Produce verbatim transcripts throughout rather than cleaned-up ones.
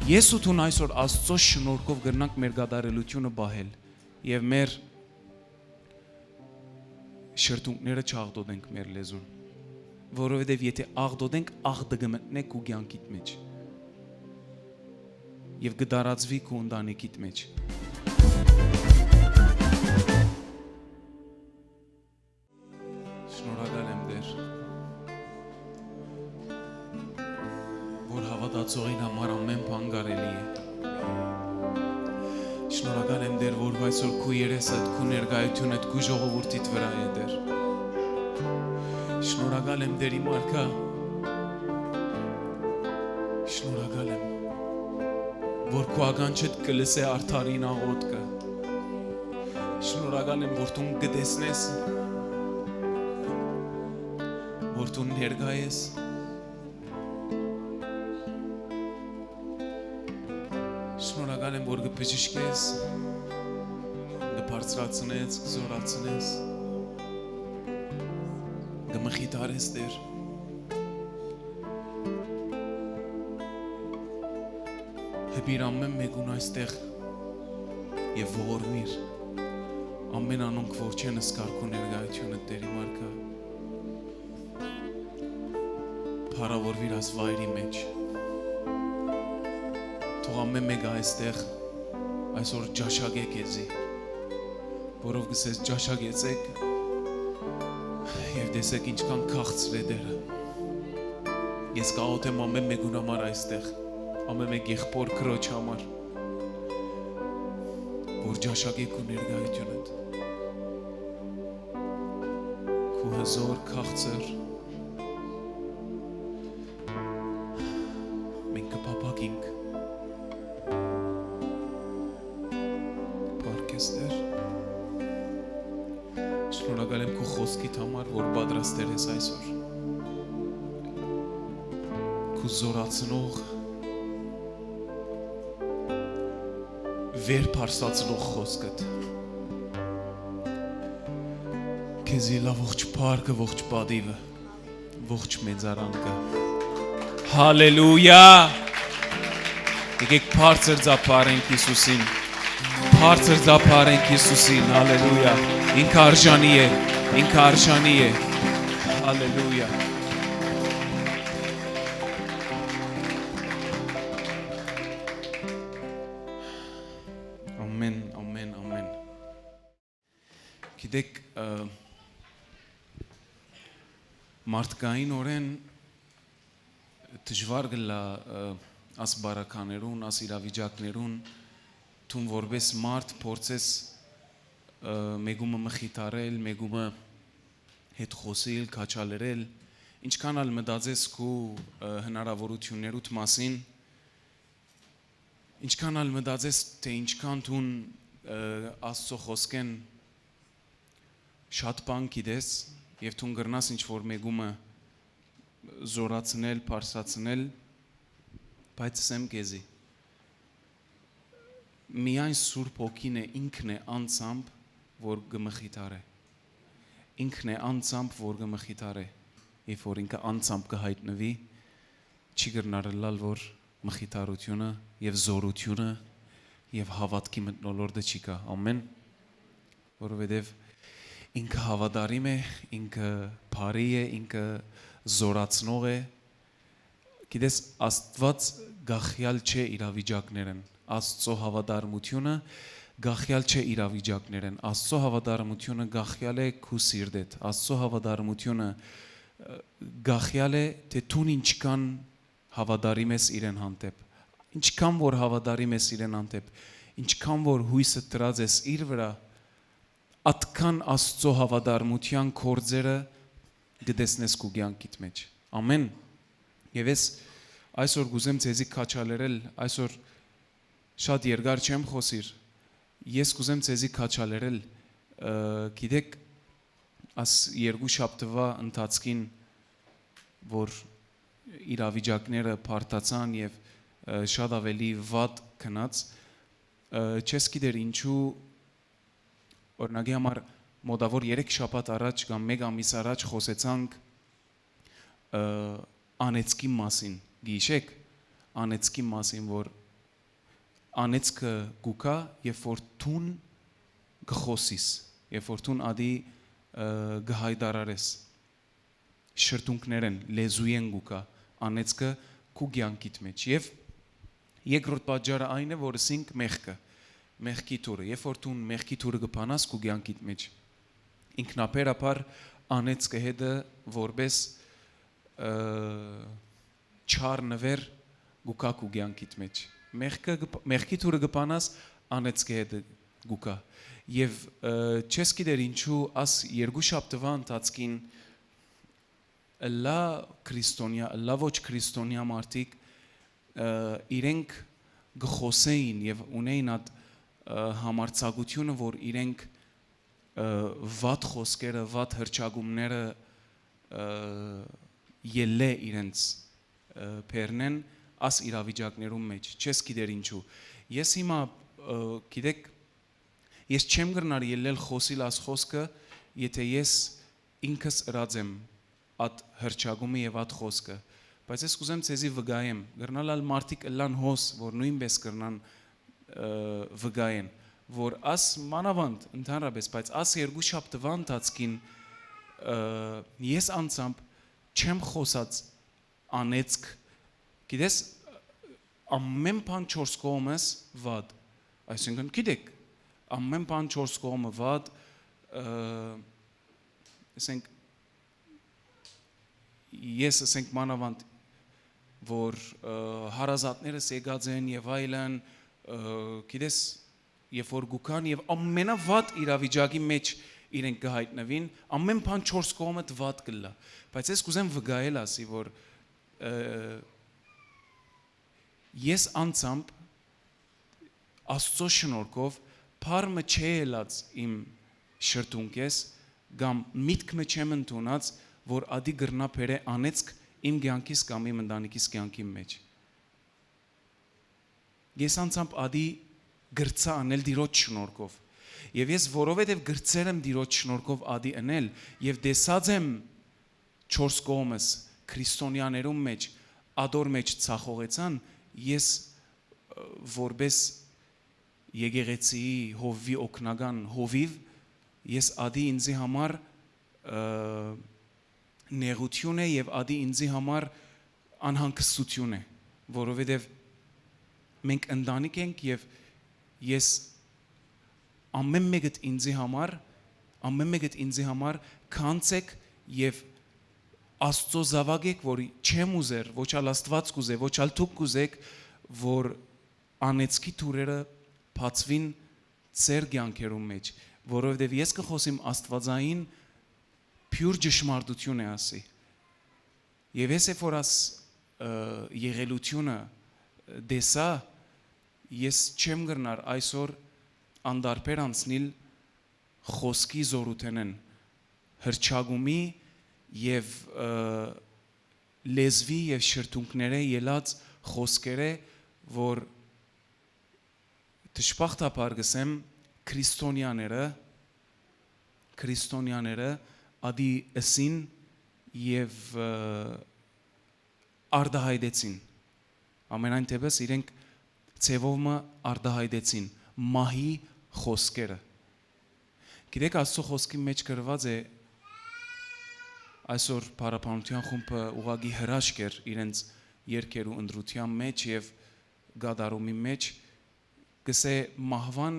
Ես ու դուն այսօր Աստծոյ շնորհքով կրնանք մեր կատարելութիւնը պահել եւ մեր շրթունքները չաղտոտենք մեր լեզուն, որովհետեւ եթէ աղտոտենք, աղտը կը մտնէ քու կեանքիդ մէջ եւ կը տարածուի քու ընտանիքիդ մէջ։ Շնորհակալ եմ, Տէր, որ հաւատացողին համար ամէն բան կարելի է։ Շնորհակալ եմ, Տէր, որ այսօր քու երեսդ, քու ներկայութիւնդ, քու ժողովուրդիդ վրայ է, Տէր։ Շնորհակալ եմ, Տէր, իմ արքայ։ Շնորհակալ եմ, որ քու ականջդ կը լսէ արդարին աղօթքը։ Շնորհակալ եմ, որ դուն կը տեսնես, որ դուն ներկայ ես։ Շնորհակալ եմ, որ կը բժշկես, կը բարձրացնես, կը զորացնես, կը մխիթարես, Տէր։ Հպիր ամէն մէկուն այստեղ եւ ողորմիր ամէն անոնք, որ չեն զգար քու ներկայութիւնը, Տէր, իմ արքայ։ Փառաւորուիր այս վայրի մէջ։ Թող ամէն մէկը այստեղ այսօր ճաշակէ քեզի, որով կ'ըսես. «Ճաշակեցէք եւ տեսէք ինչքան քաղցր է Տէրը»։ Ես կաղօթեմ ամէն մէկուն համար այստեղ, ամէն մէկ եղբօր, քրոջ համար, որ ճաշակէ քու ներկայութիւնդ, քու հզոր, քաղցր։ Մենք կը փափաքենք։ Փառք ես, Տէր։ Շնորհակալ եմ քու խօսքիդ համար, որ պատրաստել ես այսօր քու զորացնող, վեր բարձրացնող խօսքդ։ Քեզի ըլլայ ողջ փառքը, ողջ պատիւը, ողջ մեծարանքը։ Հալելույա։ Եկեք բարձր ծափարենք Յիսուսին։ Բարձր ծափարենք Յիսուսին։ Հալելույա։ Ինքը արժանի է, ինքը արժանի է։ Հալելույա։ Ամեն, ամեն, ամեն։ Գիտեք, ը, մարդկայինօրէն դժուար կ'ըլլայ, ը, աս բարականերուն, աս իրավիճակներուն դուն որպէս մարդ փորձես, ը, մէկումը մխիթարել, մէկումը հետ խօսիլ, քաջալերել։ Ինչքան ալ մտածես քու, ը, հնարաւորութիւններուդ մասին, ինչքան ալ մտածես, թէ ինչքան դուն, ը, Աստծո խօսքէն շատ բան գիտես եւ դուն կրնաս ինչ որ մէկումը զորացնել, բարձրացնել, բայց ասեմ քեզի, միայն Սուրբ Հոգին է, ինքն է անձամբ, որ կը մխիթարէ։ Ինքն է անձամբ, որ կը մխիթարէ, երբ որ ինքը անձամբ կը յայտնուի, չի կրնար ըլլալ, որ մխիթարութիւնը եւ զօրութիւնը եւ հաւատքի մթնոլորտը չի գայ։ Ամեն, որովհետեւ ինքը հաւատարիմ է, ինքը բարի է, ինքը զորացնող է։ Գիտես, Աստուած գախեալ չէ իրավիճակներէն։ Աստծո հաւատարմութիւնը գախեալ չէ իրավիճակներէն։ Աստծո հաւատարմութիւնը գախեալ է քու սիրտէդ։ Աստծո հաւատարմութիւնը, ը, գախեալ է, թէ դուն ինչքան հաւատարիմ ես իրեն հանդէպ։ Ինչքան որ հաւատարիմ ես իրեն հանդէպ, ինչքան որ յոյսը դրած ես իր վրայ, ատքան Աստծո հաւատարմութեան գործերը կը տեսնես քու կեանքիդ մէջ։ Ամեն։ Եւ ես այսօր կ'ուզեմ ձեզի քաջալերել, այսօր շատ երկար չեմ խօսիր, ես կ'ուզեմ ձեզի քաջալերել, ը, գիտեք, աս երկու շաբթուայ ընթացքին, որ իրավիճակները բարդացան եւ, ը, շատ ավելի վատ գնաց, ը, չես գիտեր ինչու, օրինակի համար, մոտաւոր երեք շաբաթ առաջ կամ մէկ ամիս առաջ խօսեցանք, ը, անեծքի մասին, գիշեք, անեծքի մասին, որ անեծքը կու գայ, երբ որ դուն կը խօսիս, երբ որ դուն ատի, ը, կը յայտարարես, շրթունքներէն, լեզուէն կու գայ անեծքը քու կեանքիդ մէջ։ Եւ երկրորդ պատճառը այն է, որ ըսինք մեղքը, մեղքի դուռը։ Երբ որ դուն մեղքի դուռը կը բանաս քու կեանքիդ մէջ, ինքնաբերաբար անեծքը հետը որպէս, ը, չար նուէր կու գայ քու կեանքիդ մէջ։ Մեղքը կը փ-, մեղքի դուռը կը բանաս, անեծքը հետը կու գայ։ Եւ, ը, չես գիտեր ինչու աս երկու շաբթուայ ընթացքին ըլլայ քրիստոնեայ, ըլլայ ոչ քրիստոնեայ մարդիկ, ը, իրենք կը խօսէին եւ ունէին այդ, ը, համարձակութիւնը, որ իրենք, ը, վատ խօսքերը, վատ հրճակումները, ը, ելլէ իրենց, ը, բերնեն աս իրավիճակներուն մէջ, չես գիտեր ինչու։ Ես հիմա, ը, գիտեք, ես չեմ կրնար ելլել խօսիլ աս խօսքը, եթէ ես ինքս ըրած եմ ատ հրճակումը եւ ատ խօսքը, բայց ես կ'ուզեմ ձեզի վկայեմ, կրնալ ալ մարդիկ ըլլան հոս, որ նոյնպէս կրնան, ը, վկայեն, որ աս մանաւանդ ընդհանրապէս, բայց աս երկու շաբթուայ ընթացքին, ը, ես անձամբ չեմ խօսած անեծք, գիտես, ամեն բան չորս կողմս վատ, այսինքն, գիտեք, ամեն բան չորս կողմը վատ, ը, ասենք, ես, ասենք, մանաւանդ, որ, ը, հարազատներս եկած են եւ այլն, ը, գիտես, երբ որ կու գան եւ ամենավատ իրավիճակի մէջ իրենք կը յայտնուին, ամեն բան չորս կողմը վատ կ'ըլլայ։ Բայց ես կ'ուզեմ վկայել ասի, որ, ը, ես անձամբ Աստծո շնորհքով բառ մը չէ ելած իմ շրթունքէս, կամ միտք մը չեմ ընդունած, որ ատի կրնայ բերէ անեծք իմ կեանքիս կամ իմ ընտանիքիս կեանքին մէջ։ Ես անձամբ ատի կրցայ անել Տիրոջ շնորհքով։ Եւ ես որովհետեւ կրցեր եմ Տիրոջ շնորհքով ատի ընել եւ տեսած եմ չորս կողմս քրիստոնեաներուն մէջ, ատոր մէջ ցախողեցան, ես, ը, որպէս եկեղեցիի հովուի օգնական հովիւ, ես ատի ինձի համար, ը, նեղութիւն է եւ ատի ինձի համար անհանգստութիւն է, որովհետեւ մենք ընտանիք ենք եւ ես ամեն մէկդ ինձի համար, ամեն մէկդ ինձի համար գանձ եք եւ Աստծո զաւակ եք, որ չեմ ուզեր, ոչ ալ Աստուած կ'ուզէ, ոչ ալ դուք կ'ուզէք, որ անեծքի դուռերը բացուին ձեր կեանքերուն մէջ, որովհետեւ ես կը խօսիմ աստուածային փիւր ճշմարտութիւն է ասի։ Եւ ես երբ որ աս, ը, եղելութիւնը տեսայ, ես չեմ կրնար այսօր անդարբեր անցնիլ խօսքի զօրութենէն, հրճակումի եւ, ը, լեզուի եւ շրթունքներէ ելած խօսքերէ, որ դժբախտաբար կ'ըսեմ, քրիստոնեաները, քրիստոնեաները ատի ըսին եւ, ը, արտահայտեցին։ Ամենայն դեպս իրենք ձևով մը արտահայտեցին մահի խօսքերը։ Գիտեք, Աստծո խօսքի մէջ գրուած է, այսօր Փառաբանութեան խումբը ուղղակի հրաշք էր իրենց երկերու ընտրութեան մէջ եւ կատարումի մէջ, կ'ըսէ մահուան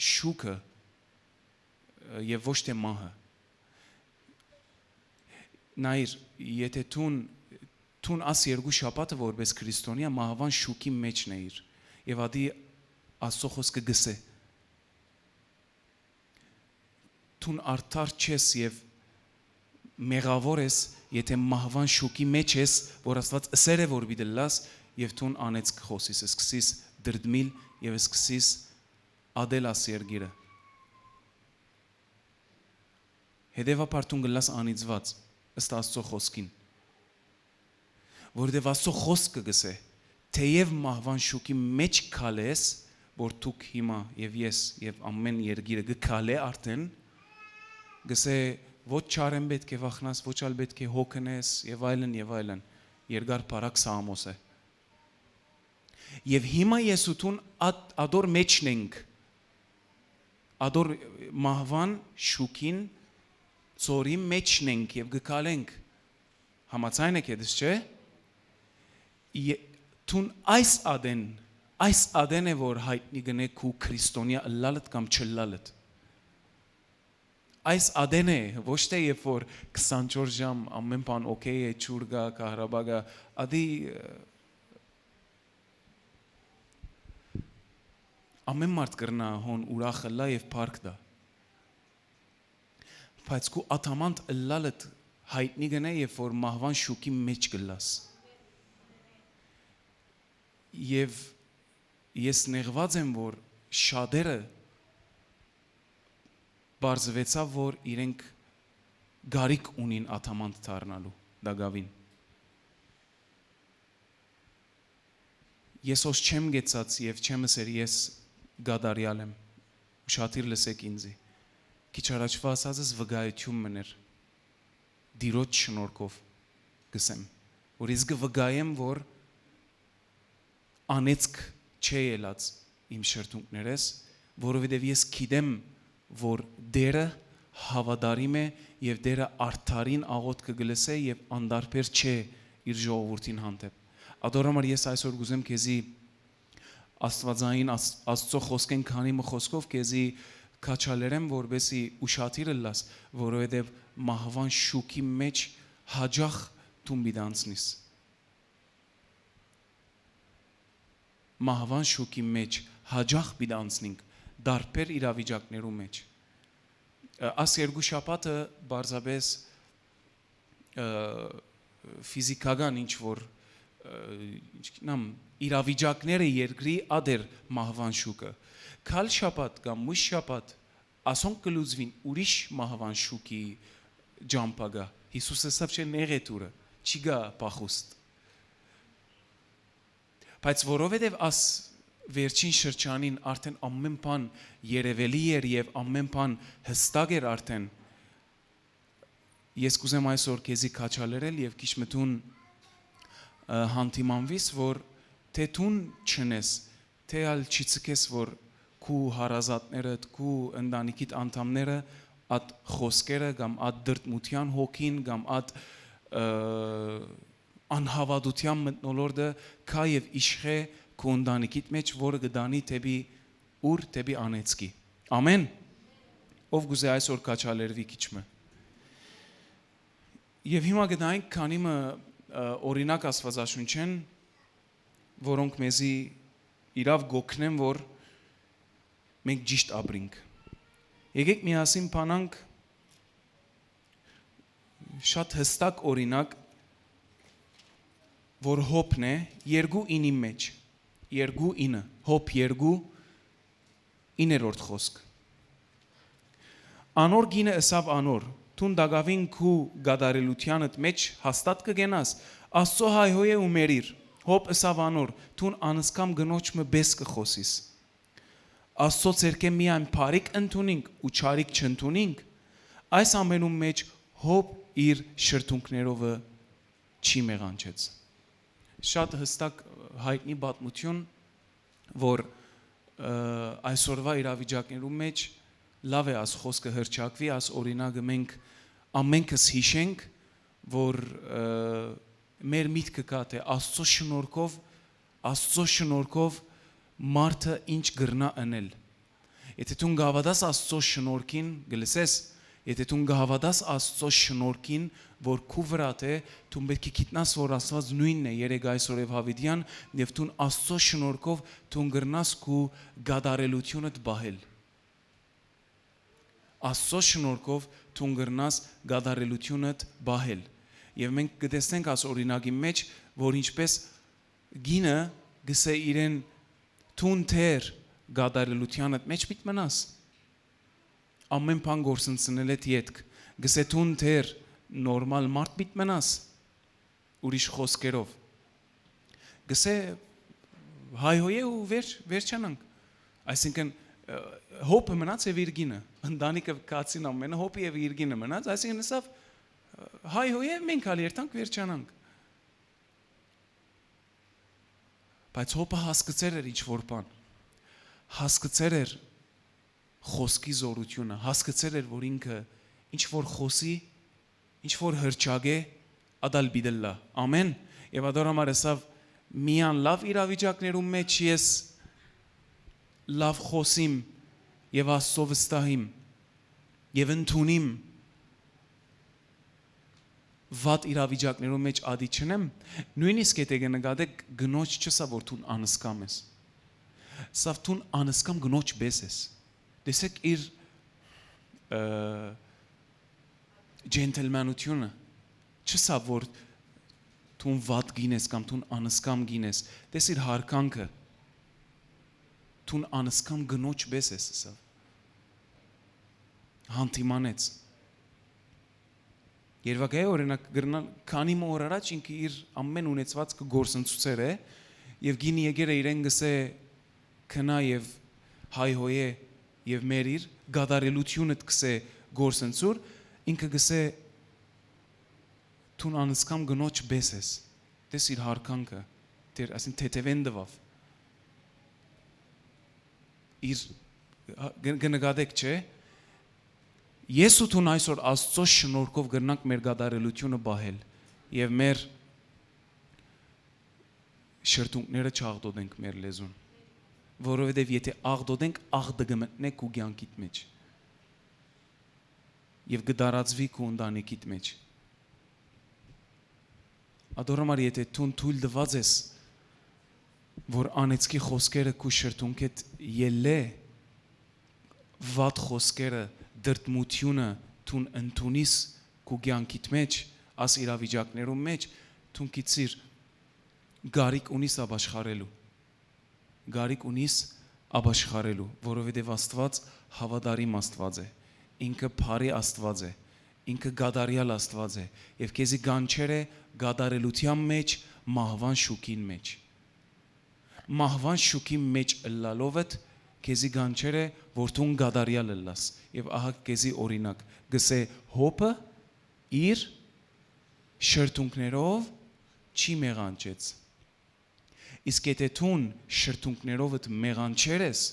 շուքը, ը, եւ ոչ թէ մահը։ Նայիր, եթէ դուն, դուն աս երկու շաբաթը որպէս քրիստոնեայ մահուան շուքի մէջն էիր, եւ ատի Աստծո խօսքը կ'ըսէ, դուն արդար չես եւ մեղաւոր ես, եթէ մահուան շուքի մէջ ես, որ Աստուած ըսեր է որ պիտի ըլլաս, եւ դուն անեծք խօսիս, սկսիս դրդմիլ եւ սկսիս ատել աս երկիրը։ Հետեւաբար դուն կ'ըլլաս անիծուած, ըստ Աստծո խօսքին։ Որովհետեւ Աստծո խօսքը կ'ըսէ, թէեւ մահուան շուքի մէջ քալես, որ դուք հիմա եւ ես եւ ամեն երկիրը կը քալէ արդեն, կ'ըսէ, ոչ չարէն պէտք է վախնաս, ոչ ալ պէտք է հոգնես եւ այլն եւ այլն, երկար բարակ սաղմոս է։ Եւ հիմա ես ու դուն ատ-, ադոր մէջն ենք, ադոր մահուան շուքին ծորի մէջն ենք եւ կը քալենք։ Համաձայն եք հետս, չէ՞։ Ե-, դուն այս ատեն, այս ատեն է որ յայտնի կ'ընէ քու քրիստոնեայ ըլլալդ կամ չըլլալդ։ Այս ատեն է, ոչ թե երբ որ քսանչորս ժամ ամէն բան օքեյ է, ջուր կայ, քահրապա կայ, ադի, ը, ամէն մարդ կրնայ հոն ուրախ ըլլայ եւ փառք տայ։ Բայց քու ադամանդ ըլլալդ յայտնի կ'ընէ, երբ որ մահուան շուքի մէջ կ'ըլլաս։ Եւ ես նեղուած եմ, որ շատերը պարզուեցաւ, որ իրենք կարիք ունին ադամանդ դառնալու տակաւին։ Ես հոս չեմ գեցած եւ չեմ ըսեր, ես կատարեալ եմ, ուշադիր լսեք ինձի։ Քիչ առաջուայ ասածս վկայութիւն մըն էր, Տիրոջ շնորհքով կ'ըսեմ, որ ես կը վկայեմ, որ անեծք չէ ելած իմ շրթունքներէս, որովհետեւ ես գիտեմ, որ Տերը հաւատարիմ է եւ Տերը արդարին աղօթքը կը լսէ եւ անտարբեր չէ իր ժողովուրդին հանդէպ։ Ադոր համար ես այսօր կ'ուզեմ քեզի Աստուածային Աս-, Աստուծոյ խօսքէն քանի մը խօսքով քեզի քաջալերեմ, որպեսզի ուշադիր ըլլաս, որովհետեւ մահուան շուքի մէջ յաճախ դուն պիտի անցնիս։ Մահուան շուքի մէջ յաճախ պիտի անցնենք, տարբեր իրավիճակներու մէջ։ Ը, աս երկու շաբաթը պարզապէս, ը, ֆիզիքական ինչ որ, ը, ինչքան իրավիճակները երկրի ատեր մահուան շուքը։ Քալ շաբաթ կամ միշտ շաբաթ ասոնք կը լուծուին ուրիշ մահուան շուքի ճամբակը։ Յիսուս ըսաւ չէ՝ «Նեղ է դուռը, չի գայ փախուստ»։ Բայց որովհետև աս վերջին շրջանին արդեն ամեն բան երևելի էր եւ ամեն բան հստակ էր արդեն, ես կուզեմ այսօր քեզի քաջալերել եւ քիչ մը դուն, ը, հանդիմանվիս, որ թէ դուն չնես, թէ ալ չի ցկես, որ քու հարազատներդ, քու ընտանիքիդ անդամները ատ խոսքերը կամ ատ դրդմութեան հոգին կամ ատ, ը, անհաւատութեան մթնոլորտը կայ եւ իշխէ քու ընտանիքիդ մէջ, որը կը տանի դէպի ուր, դէպի անեծքի։ Ամեն։ Ով կուզէ այսօր քաջալերուի քիչ մը։ Եւ հիմա կը նայենք քանի մը, ը, օրինակ Աստուածաշունչէն, որոնք մեզի իրաւ կօգնեն, որ մենք ճիշտ ապրինք։ Եկեք միասին փանանք շատ հստակ օրինակ, որ Յոբն է, երկու ինի մէջ, երկու ինը, Յոբ երկու, իներորդ խօսք։ Անոր կինը ըսաւ անոր. «Դուն տակաւին քու կատարելութեանդ մէջ հաստատ կը կենաս, Աստուծոյ հայհոյէ ու մեռիր»։ Յոբ ըսաւ անոր. «Դուն անսկամ կնոջ մը պէս կը խօսիս։ Աստուծոյ ձեռքէ միայն բարիք ընդունինք ու չարիք չընդունինք»։ Այս ամենուն մէջ Յոբ իր շրթունքներովը չի մեղանչեց։ Շատ հստակ, ը, յայտնի պատմություն, որ, ը, այսօրվա իրավիճակներու մէջ լաւ է աս խօսքը հրճակուի, աս օրինակը մենք ամենքս յիշենք, որ, ը, մեր միտքը կայ թէ Աստուծոյ շնորհքով, Աստուծոյ շնորհքով մարդը ինչ կրնայ ընել։ Եթէ դուն կհաւատաս Աստուծոյ շնորհքին, կը լսես, եթէ դուն կհաւատաս Աստուծոյ շնորհքին, որ քու վրադ է, դուն պէտք է գիտնաս, որ Աստուած նոյնն է երեկ, այսօր եւ յաւիտեան, եւ դուն Աստուծոյ շնորհքով դուն կրնաս քու կատարելութիւնդ պահել։ Աստուծոյ շնորհքով դուն կրնաս կատարելութիւնդ պահել։ Եւ մենք կը տեսնենք աս օրինակի մէջ, որ ինչպէս կինը կ'ըսէ իրեն. «Դուն դեռ կատարելութեանդ մէջ պիտի մնաս»։ Ամեն բան կորսնցնելէդ ետք, կ'ըսէ. «Դուն դեռ նորմալ մարդ պիտի մնաս»։ Ուրիշ խօսքերով, կ'ըսէ. «Հայհոյէ ու վերջ-, վերջանանք»։ Այսինքն, ը, Յոբը մնաց եւ իր կինը, ընտանիքը կացին ամենը, Յոբը եւ իր կինը մնաց, այսինքն ըսաւ. «Հայհոյէ մենք ալ երթանք, վերջանանք»։ Բայց Յոբը հասկցեր էր ինչ որ բան։ Հասկցեր էր խօսքի զօրութիւնը, հասկցեր էր, որ ինքը ինչ որ խօսի, ինչ որ հրճակէ, ատալ պիտի ըլլայ։ Ամէն։ Եւ ատոր համար ըսաւ. «Միան լաւ իրավիճակներուն մէջ ես լաւ խօսիմ եւ Աստծո վստահիմ եւ ընդունիմ, վատ իրավիճակներուն մէջ ատի չընեմ»։ Նոյնիսկ եթէ կը նկատէք, կնոջ չըսաւ, որ դուն անսկամ ես։ Սա դուն անսկամ կնոջ պէս ես։ Տեսեք իր, ը, ջենթլմենութիւնը, չըսաւ, որ դուն վատ կին ես կամ դուն անսկամ կին ես։ Տես իր յարգանքը, դուն անսկամ կնոջ պէս ես, ըսաւ։ Հանդիմանեց։ Երբակայ օրինակ կրնալ, քանի մը օր առաջ ինքը իր ամեն ունեցվածքը կորսնցուցեր է, եւ գինը եկեր է իրեն գսե. «Քնա եւ հայհոյե եւ մերիր, կատարելութիւնդ գսե կորսնցուր», ինքը գսե. «Դուն անսկամ կնոջ պէս ես»։ Տես իր յարգանքը, դեր, ասին թեթեւեն տուաւ։ Իր, հա, կը-, կը նկատեք, չէ՞։ Ես ու դուն այսօր Աստծո շնորհքով կրնանք մեր կատարելութիւնը պահել եւ մեր շրթունքները չաղտոտենք մեր լեզուն, որովհետեւ եթէ աղտոտենք, աղտը կը մտնէ քու կեանքիդ մէջ եւ կը տարածուի քու ընտանիքիդ մէջ։ Ատոր համար եթէ դուն թոյլ տուած ես, որ անեծքի խօսքերը քու շրթունքէդ ելլէ, վատ խօսքերը, դրդմութիւնը դուն ընդունիս քու կեանքիդ մէջ, աս իրավիճակներուն մէջ, դուն գիցիր, կարիք ունիս ապաշխարելու։ Կարիք ունիս ապաշխարելու, որովհետեւ Աստուած հաւատարիմ Աստուած է, ինքը բարի Աստուած է, ինքը կատարեալ Աստուած է եւ քեզի կանչեր է կատարելութեան մէջ, մահուան շուքին մէջ։ Մահուան շուքին մէջ ըլլալովդ քեզի կանչեր է, որ դուն կատարեալ ըլլաս։ Եւ ահա քեզի օրինակ, գսե Յոբը իր շրթունքներով չի մեղանչեց։ Իսկ եթէ դուն շրթունքներովդ մեղանչեր ես,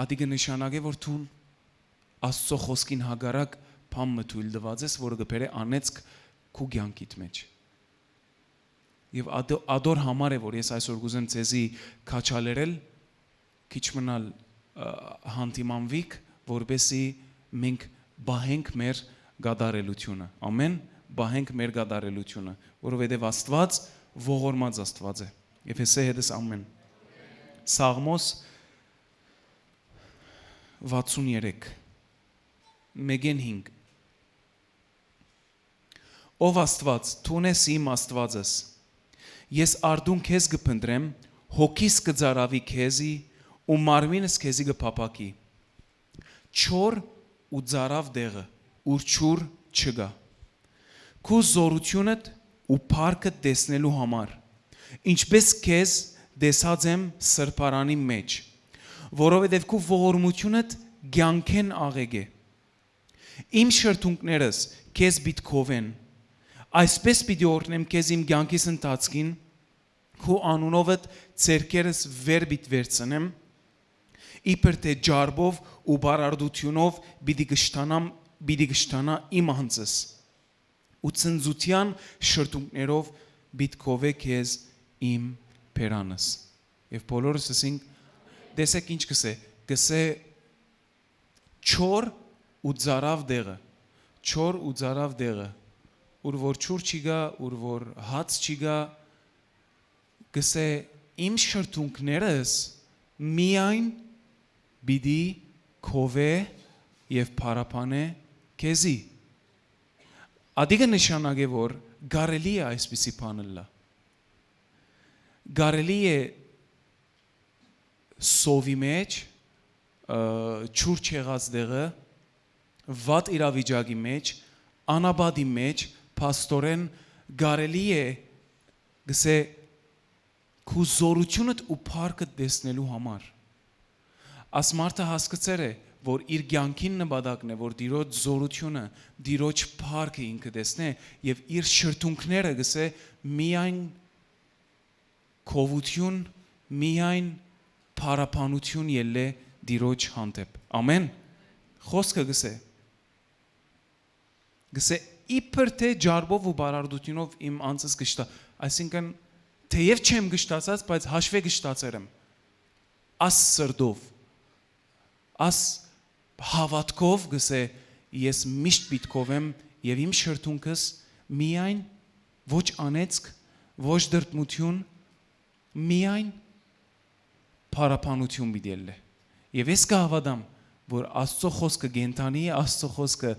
ատի կը նշանակէ, որ դուն Աստծո խօսքին հակառակ բան մը թոյլ տուած ես, որը կը բերէ անեծք քու կեանքիդ մէջ։ Եւ ատո-, ատոր համար է, որ ես այսօր կուզեմ ձեզի քաջալերել, քիչ մնալ, ը, հանդիմանուիք, որպեսզի մենք պահենք մեր կատարելութիւնը։ Ամեն, պահենք մեր կատարելութիւնը, որովհետեւ Աստուած ողորմած Աստուած է։ Եփեսե հետս ամեն։ Սաղմոս վաթսուն երեք, մէկէն հինգ։ Ով Աստուած, դուն ես իմ Աստուածս։ Ես արդուն քեզ կը փնտռեմ, հոգիս կը ծարաւի քեզի ու մարմինս քեզի կը փափաքի։ Չոր ու ծարաւ տեղը, ուր ջուր չկայ։ Քու զօրութիւնդ ու փառքդ տեսնելու համար, ինչպես քեզ տեսած եմ սրբարանի մեջ, որովհետև քու ողորմութիւնդ կեանքէն աղեկ է։ Իմ շրթունքներս քեզ պիտի քովեն, այսպես պիտի օրհնեմ քեզ իմ կեանքիս ընթացքին, քու անունովդ ձեռքերս վեր պիտի վերցնեմ, իբր թէ ջարբով ու բարարդութիւնով պիտի կշտանամ, պիտի կշտանայ իմ անձս, ու ցնծութեան շրթունքներով պիտի քովէ քեզ իմ բերանս։ Եւ բոլորս ըսինք, տեսեք ինչ կսէ, կսէ. «Չոր ու ծարաւ տեղը, չոր ու ծարաւ տեղը, ուր որ ջուր չի գայ, ուր որ հաց չի գայ», կսէ. «Իմ շրթունքներս միայն պիտի քովէ եւ փառաբանէ քեզի»։ Ատիկը նշանակէ, որ կարելի է այսպիսի բան ըլլայ։ Կարելի է սովի մեջ, ը, ջուր չեղած տեղը, վատ իրավիճակի մեջ, անապատի մեջ, փաստորեն կարելի է, գսե, քու զօրութիւնդ ու փառքդ տեսնելու համար։ Աս մարդը հասկցեր է, որ իր կեանքին նպատակն է, որ Տիրոջ զօրութիւնը, Տիրոջ փառքը ինքը տեսնէ եւ իր շրթունքները, կ'ըսէ, միայն գովութիւն, միայն փառաբանութիւն ելլէ Տիրոջ հանդէպ։ Ամէն։ Խօսքը կ'ըսէ, կ'ըսէ, իբր թէ ջարդով ու բարարդութիւնով իմ անձս կշտա, այսինքն, թէեւ չեմ կշտացած, բայց հաշուէ կշտացեր եմ, աս սրտով, աս հաւատքով, կ'ըսէ, ես միշտ պիտի գովեմ եւ իմ շրթունքս միայն, ոչ անեծք, ոչ դրդմութիւն, միայն փառաբանութիւն պիտի ելլէ։ Եւ ես կը հաւատամ, որ Աստուծոյ խօսքը կենդանի է, Աստուծոյ խօսքը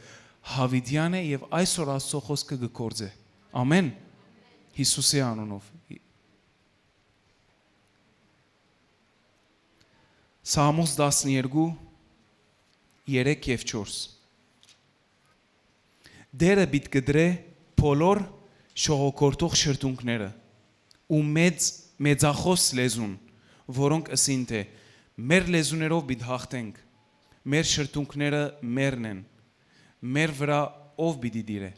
յաւիտեան է եւ այսօր Աստուծոյ խօսքը կը գործէ։ Ամէն։ Յիսուսի անունով։ Սաղմոս տասներկու, երեք եւ չորս։ Տէրը պիտի կտրէ բոլոր շողոքորթող շրթունքները ու մեծ, մեծախօս լեզուն, որոնք ըսին թէ, «Մեր լեզուներով պիտի յաղթենք, մեր շրթունքները մերն են, մեր վրայ ո՞վ պիտի տիրէ»։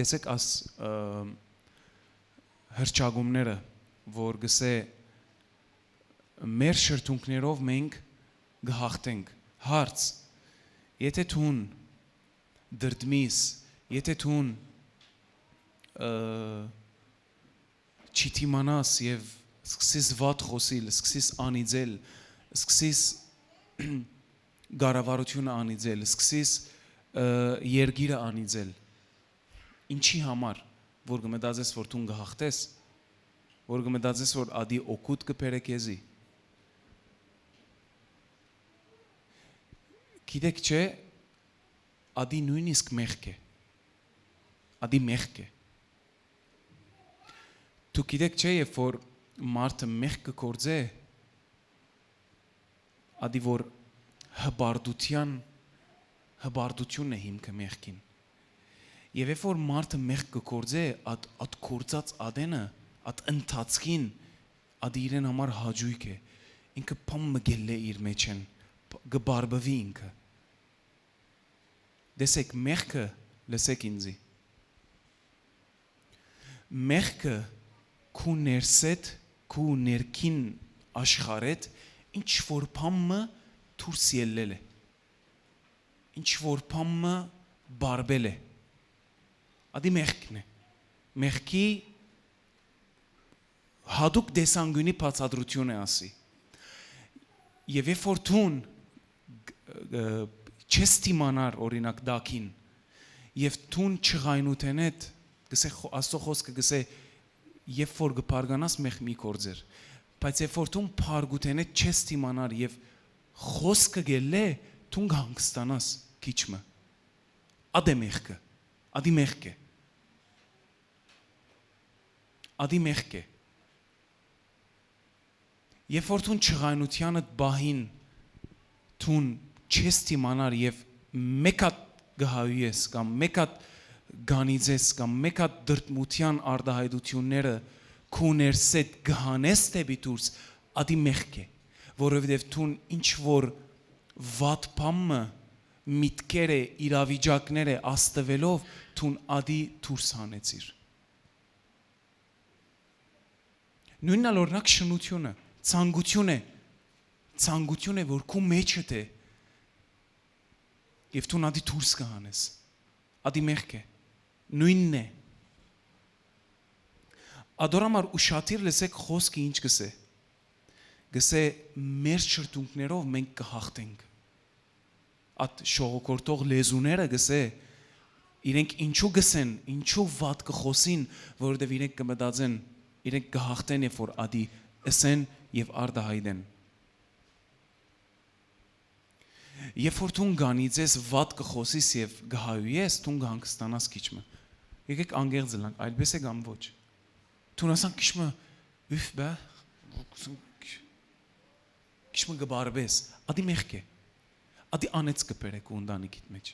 Տեսեք աս, ը, հռչակումները, որ կ'ըսէ, «Մեր շրթունքներով մենք կը յաղթենք»։ Հարց. եթէ դուն դրդմիս, եթէ դուն, ը, չդիմանաս եւ սկսես վատ խօսիլ, սկսես անիծել, սկսես կառավարութիւնը անիծել, սկսես, ը, երկիրը անիծել, ինչի համար, որ կը մտածես, որ դուն կը յաղթես, որ կը մտածես, որ ատի օգուտ կը բերէ քեզի։ Գիտեք չէ, ատի նոյնիսկ մեղք է, ատի մեղք է։ Դուք գիտեք չէ, երբ որ մարդը մեղք կը գործէ, ատի որ հպարտութեան, հպարտութիւնն է հիմքը մեղքին։ Եւ երբ որ մարդը մեղք կը գործէ, ատ, ատ գործած ատենը, ատ ընթացքին, ատի իրեն համար հաճոյք է, ինքը բան մը կ'ելլէ իր մեջէն, կը բարբուի ինքը։ Տեսեք, մեղքը, լսեք ինձի, մեղքը քու ներսէդ, քու ներքին աշխարհէդ ինչ որ բան մը դուրս ելլել է, ինչ որ բան մը բարբել է, ատի մեղքն է, մեղքի յատուկ տեսանկիւնի բացատրութիւն է ասի։ Եւ երբ որ դուն, ը, չես դիմանար, օրինակ, տակին, եւ դուն ջղայնութենէդ, կ'ըսէ խօ-, Աստուծոյ խօսքը կ'ըսէ, երբ որ կը բարկանաս, մեղք մի գործեր, բայց երբ որ դուն բարկութենէդ չես դիմանար եւ խօսքը կ'ելլէ, դուն կը հանգստանաս քիչ մը։ Ատի մեղքը, ատի մեղք է, ատի մեղք է։ Երբ որ դուն ջղայնութեանդ պահին դուն չես դիմանար եւ մէկ հատ կը հայուես կամ մէկ հատ կ'անիծես կամ մէկ հատ դրդմութեան արտայայտութիւնները քու ներսէդ կը հանես դէպի դուրս, ատի մեղք է, որովհետեւ դուն ինչ որ վատ բան մը, միտքերը, իրավիճակները աստուելով, դուն ատի դուրս հանեցիր։ Նոյնն ալ օրինակ շնութիւնը, ցանկութիւն է, ցանկութիւն է, որ քու մեջդ է, եւ դուն ատի դուրս կը հանես, ատի մեղք է, նոյնն է։ Ադոր համար ուշադիր լսեք խօսքը ինչ կ'ըսէ, կ'ըսէ, «Մեր շրթունքներով մենք կը յաղթենք»։ Ատ շողոքորթող լեզուները, կ'ըսէ, իրենք ինչու կ'ըսեն, ինչու վատ կը խօսին, որովհետեւ իրենք կը մտածեն, իրենք կը յաղթեն, երբ որ ատի ըսեն եւ արտայայտեն։ Երբ որ դուն կ'անիծես, վատ կը խօսիս եւ կը հայուես, դուն կը հանգստանաս քիչ մը։ Եկեք անկեղծ ըլլանք, այդպես է կամ ոչ։ Դուն ասանք քիչ մը, ուֆ, բա, քիչ մը կը բարբես, ատի մեղք է, ատի անեծ կը բերէ քու ընտանիքիդ մէջ։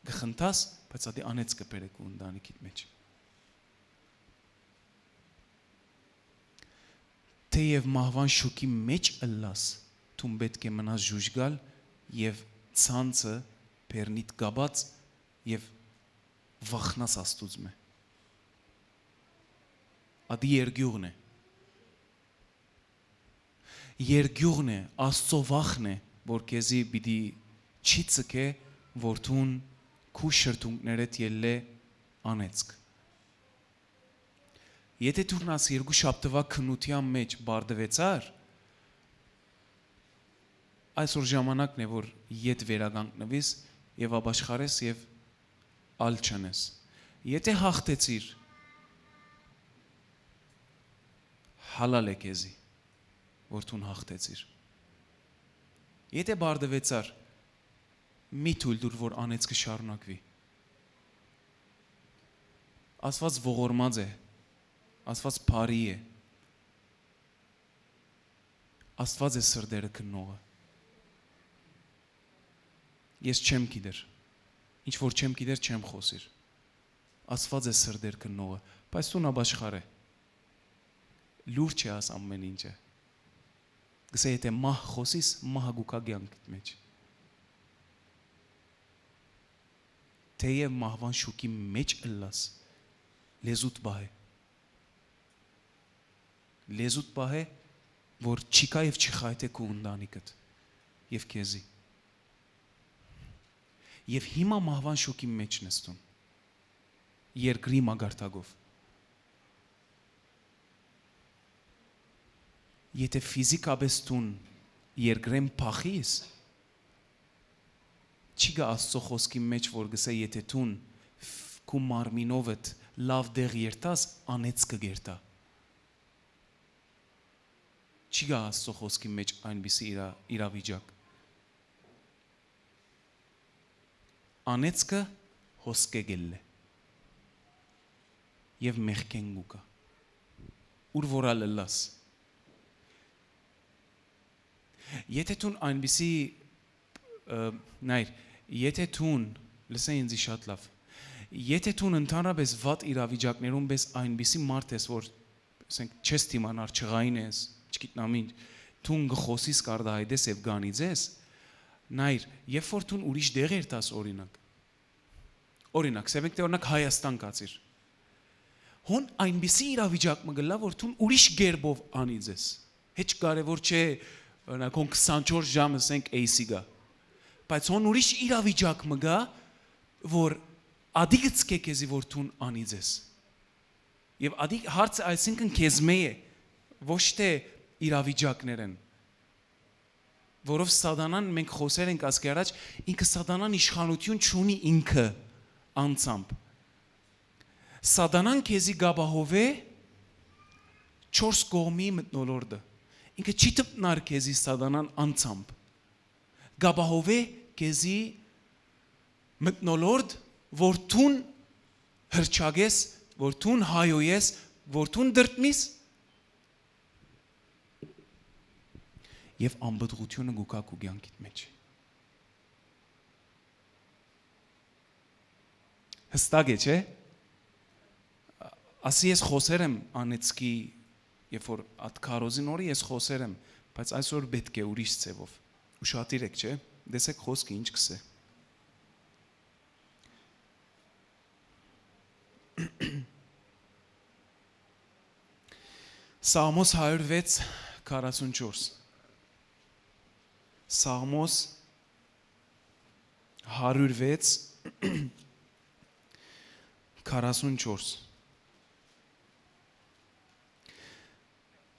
Կը խնդաս, բայց ատի անեծ կը բերէ քու ընտանիքիդ մէջ։ Թէեւ մահուան շուքի մէջ ըլլաս, դուն պէտք է մնաս ժուժկալ եւ ցանցը բեռնիդ կապած եւ վախնաս Աստուծմէ։ Ատի երկիւղն է։ Երկիւղն է, Աստծո վախն է, որ քեզի պիտի չի ձգէ, որ դուն քու շրթունքներէդ ելլէ անեծք։ Եթէ դուն աս երկու շաբթուայ քննութեան մէջ բարդուեցար, այսօր ժամանակն է, որ ետ վերականգնուիս եւ ապաշխարես եւ ալ չընես։ Եթէ հաղթեցիր, հալալ է քեզի, որ դուն հաղթեցիր։ Եթէ բարդուեցար, մի թոյլ տուր, որ անեծքը շարունակուի։ Աստուած ողորմած է, Աստուած բարի է, Աստուած է սրտերը քննողը։ Ես չեմ գիտեր, ինչ որ չեմ գիտեր, չեմ խօսիր։ Աստուած է սրտեր քննողը, բայց դուն ապաշխարէ։ Լուրջ է աս ամէն ինչը։ Կսե, եթէ մահ խօսիս, մահը կու գայ կեանքիդ մէջ։ Թէեւ մահուան շուքի մէջ ըլլաս, լեզուդ պահէ։ Լեզուդ պահէ, որ չի գայ եւ չի խայտէ քու ընտանիքդ եւ քեզի։ Եւ հիմա մահուան շուքի մէջն ես դուն, երկրի մակարդակով։ Եթէ ֆիզիկապէս դուն երկրէն փախիս, չի գայ Աստծո խօսքի մէջ, որ կսէ, եթէ դուն ֆ-, քու մարմինովդ լաւ տեղ երթաս, անեծքը կերթայ։ Չի գայ Աստծո խօսքի մէջ այնպիսի իրա-, իրավիճակ։ Անեծքը հոսկէ կ'ելլէ եւ մեղքէն կու գայ, ուր որ ալ ըլլաս։ Եթէ դուն այնպիսի, ը, նայր, եթէ դուն, լսէ ինձի շատ լաւ, եթէ դուն ընդհանրապէս վատ իրավիճակներուն պէս այնպիսի մարդ ես, որ, ասենք, չես դիմանար, չղային ես, չգիտնամ ինչ, դուն կը խօսիս, կարտահայտես եւ կ'անիծես, նայր, երբ որ դուն ուրիշ տեղ երթաս, օրինակ, օրինակ, սեպենք թէ, օրինակ, Հայաստան գացիր, հոն այնպիսի իրավիճակ մը կ'ըլլայ, որ դուն ուրիշ կերպով անիծես։ Հեչ կարեւոր չէ, օրինակ, հոն քսանչորս ժամ, ասենք, էյսի գայ, բայց հոն ուրիշ իրավիճակ մը գայ, որ ատի կ'ցկէ քեզի, որ դուն անիծես։ Եւ ատի հարցը այսինքն քեզմէ է, ոչ թէ իրավիճակներէն։ Որով Սատանան, մենք խօսեր ենք ասկէ առաջ, ինքը Սատանան իշխանութիւն չունի ինքը անձամբ։ Սատանան քեզի կ'ապահովէ չորս կողմի մթնոլորտը։ Ինքը չի տպնար քեզի Սատանան անձամբ։ Կ'ապահովէ քեզի մթնոլորտ, որ դուն հրճակես, որ դուն հայոյես, որ դուն դրդմիս, եւ անպտղութիւնը կու գայ քու կեանքիդ մէջ։ Յստակ է, չէ՞։ Ասի ես խօսեր եմ անեծքի, երբ որ ատ քարոզին օրը ես խօսեր եմ, բայց այսօր պէտք է ուրիշ ձևով։ Ուշադիր եք, չէ՞։ Տեսեք խօսքը ինչ կ'ըսէ։ Սաղմոս հարիւր վեց, քառասուն չորս։ Սաղմոս հարիւր վեց, քառասուն չորս։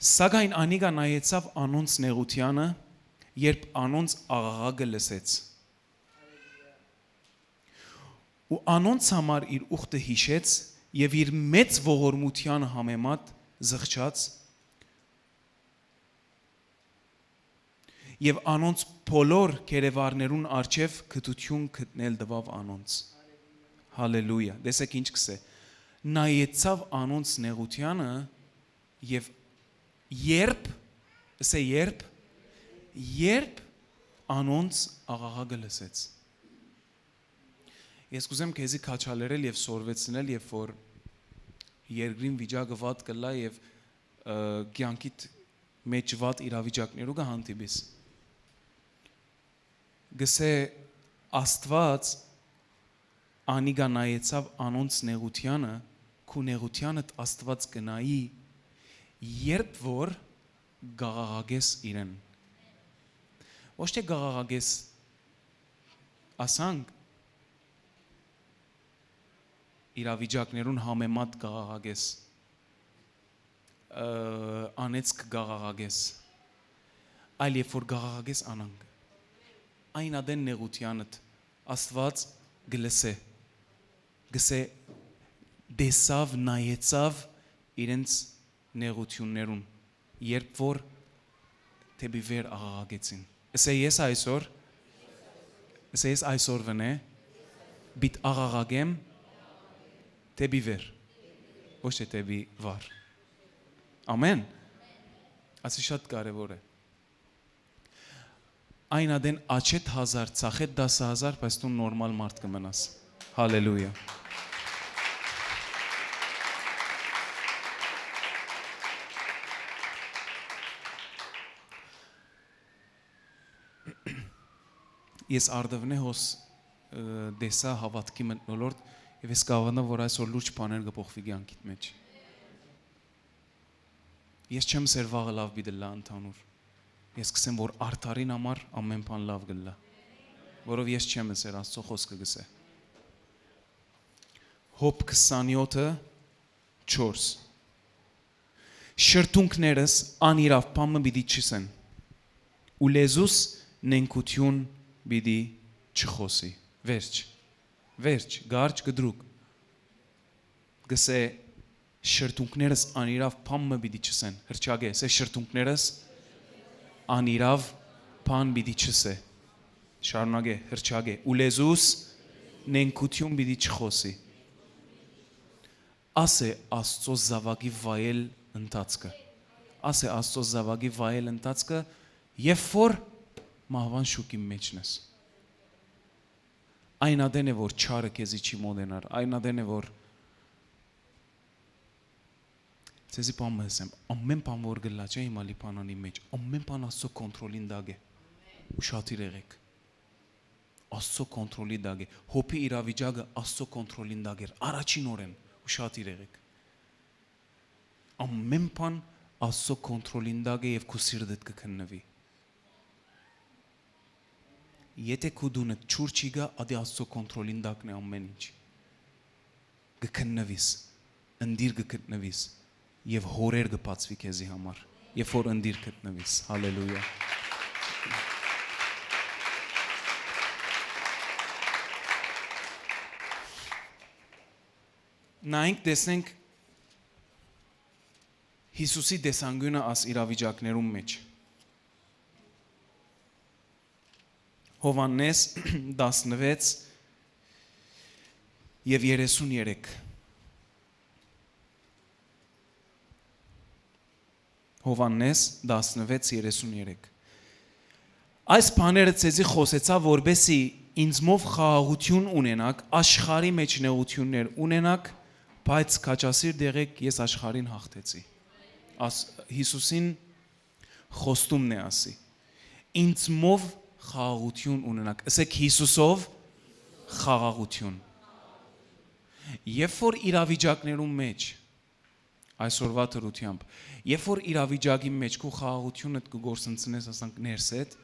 Սակայն անիկա նայեցաւ անոնց նեղութեանը, երբ անոնց աղաղակը լսեց։ Ու անոնց համար իր ուխտը յիշեց եւ իր մեծ ողորմութեանը համեմատ զղջաց, եւ անոնց բոլոր գերեվարներուն առջեւ գթութիւն գտնել տուաւ անոնց։ Հալելույա։ Տեսեք ինչ կ'ըսէ։ Նայեցաւ անոնց նեղութեանը եւ երբ, ըսէ երբ, երբ անոնց աղաղակը լսեց։ Ես կ'ուզեմ քեզի քաջալերել եւ սորվեցնել, երբ որ երկրին վիճակը վատ կ'ըլլայ եւ, ը, կեանքիդ մէջ վատ իրավիճակներու կը հանդիպիս։ Գսե Աստուած անիկա նայեցաւ անոնց նեղութեանը, քու նեղութեանդ Աստուած կը նայի, երբ որ կ'աղաղակես իրեն։ Ոչ թէ կ'աղաղակես, ասանք, իրավիճակներուն համեմատ կ'աղաղակես, ը, անեծք կ'աղաղակես, այլ երբ որ կ'աղաղակես անանք, այն ատեն նեղութեանդ Աստուած կը լսէ, գսե, տեսաւ, նայեցաւ իրենց նեղութիւններուն, երբ որ դէպի վեր աղաղակեցին։ Ըսե ես այսօր, ըսե ես այսօր վնէ, պիտ աղաղակեմ դէպի վեր, ոչ թէ դէպի վար։ Ամեն։ Ասի շատ կարեւոր է։ Այն ատեն աչէդ հազար, ծախէդ տասը հազար, բայց դու նորմալ մարդ կը մնաս։ Հալելույա։ Ես արդունէ հոս, ը, տեսայ հաւատքի մթնոլորտ եւ ես կհաւատամ, որ այսօր լուրջ բաներ կը փոխուի կեանքիդ մէջ։ Ես չեմ սեր վաղը լաւ պիտի լա ընդհանուր։ Ես կսեմ, որ արդարին համար ամեն բան լաւ կլա, որով ես չեմ սեր, Աստուծոյ խօսքը կսէ։ Հոբ քսանեօթը չորս։ Շրթունքներս անիրաւ բան մը պիտի չըսեն, ու լեզուս նենգութիւն պիտի չխօսի։ Վերջ, վերջ, գարջ կդրուկ։ Գսե շրթունքներս անիրաւ բան մը պիտի չըսեն, հրճագէ, սե շրթունքներս անիրաւ բան պիտի չըսէ, շարունակէ, հրճագէ, ու լեզուս նենգութիւն պիտի չխօսի։ Ասե Աստուծոյ զաւակի վայել ընթացքը, ասե Աստուծոյ զաւակի վայել ընթացքը, երբ որ մահուան շուքի մէջն ես։ Այն ատեն է, որ չարը քեզի չի մոտենար, այն ատեն է, որ Ձեզի բան մը ըսեմ, ամեն բան որ կ'ըլլայ, չէ՞, հիմա Լիբանանի մէջ, ամեն բան Աստուծոյ կոնտրոլին տակ է։ Ուշադիր եղէք։ Աստուծոյ կոնտրոլի տակ է։ Հոբի իրավիճակը Աստուծոյ կոնտրոլին տակ էր, առաջին օրէն, ուշադիր եղէք։ Ամեն բան Աստուծոյ կոնտրոլին տակ է եւ քու սիրտդ կը քննուի։ Եթէ քու տունդ ջուր չի գայ, ատի Աստուծոյ կոնտրոլին տակն է ամեն ինչ։ Կը քննուիս, ընտիր կը գտնուիս, եւ յորեր կը բացուի քեզի համար, երբ որ ընտիր գտնուիս։ Հալելույա։ Նայենք, տեսնենք Յիսուսի տեսանկիւնը այս իրավիճակներուն մէջ։ Յովհաննէս տասնվեց եւ երեսուն երեք։ Յովհաննէս տասնվեց երեսուն երեք։ Այս բաները ձեզի խօսեցայ, որպէսզի ինծմով խաղաղութիւն ունենաք, աշխարհի մէջ նեղութիւններ ունենաք, բայց քաջասիրտ եղէք, ես աշխարհին յաղթեցի։ Աս-, Յիսուսին խոստումն է ասի. «Ինծմով խաղաղութիւն ունենաք»։ Ըսեք՝ «Յիսուսով խաղաղութիւն»։ Երբ որ իրավիճակներուն մէջ, այսօրվա դրությամբ, երբ որ իրավիճակի մէջ քու խաղաղութիւնդ կը գործընծնես, ասանք, ներսեդ,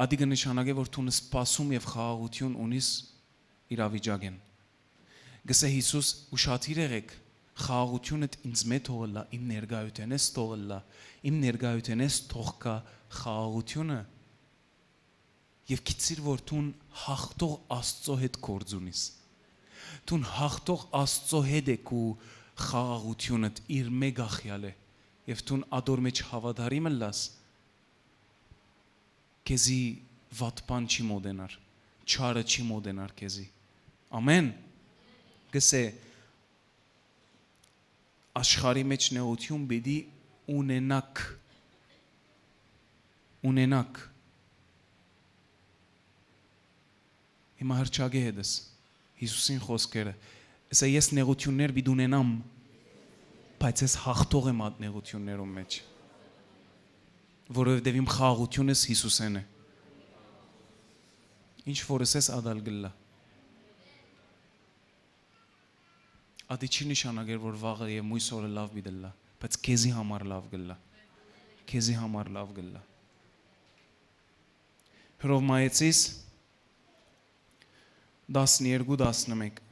ատի կը նշանակէ, որ դուն սպասում եւ խաղաղութիւն ունիս իրավիճակէն։ Գսե Յիսուս, ուշադիր եղէք, խաղաղութիւնդ ինծմէ թող ըլլայ, իմ ներկայութենէս թող ըլլայ, իմ ներկայութենէս թող գայ խաղաղութիւնը, եւ գիտցիր, որ դուն յաղթող Աստծո հետ գործ ունիս։ Դուն յաղթող Աստծո հետ է քու խաղաղութիւնդ, իր մէկ ախեալ է, եւ դուն ատոր մէջ հաւատարիմ ըլլաս, քեզի վատ բան չի մոտենար, չարը չի մոտենար քեզի։ Ամեն։ Գսե, աշխարհի մէջ նեղութիւն պիտի ունենաք, ունենաք։ Հիմա հրճակէ հետս Յիսուսին խօսքերը։ Ասա, ես նեղութիւններ պիտի ունենամ, բայց ես յաղթող եմ այդ նեղութիւններուն մէջ։ որովհետեւ իմ խաղաղութիւնս Յիսուսէն է։ Ինչ որ ըսես, ատալ կ'ըլլայ։ Ատի չի նշանակեր, որ վաղը եւ մոյս օրը լաւ պիտի ըլլայ, բայց քեզի համար լաւ կ'ըլլայ։ Քեզի համար լաւ կ'ըլլայ։ Հռովմայեցիս տասներկու, տասնմէկ։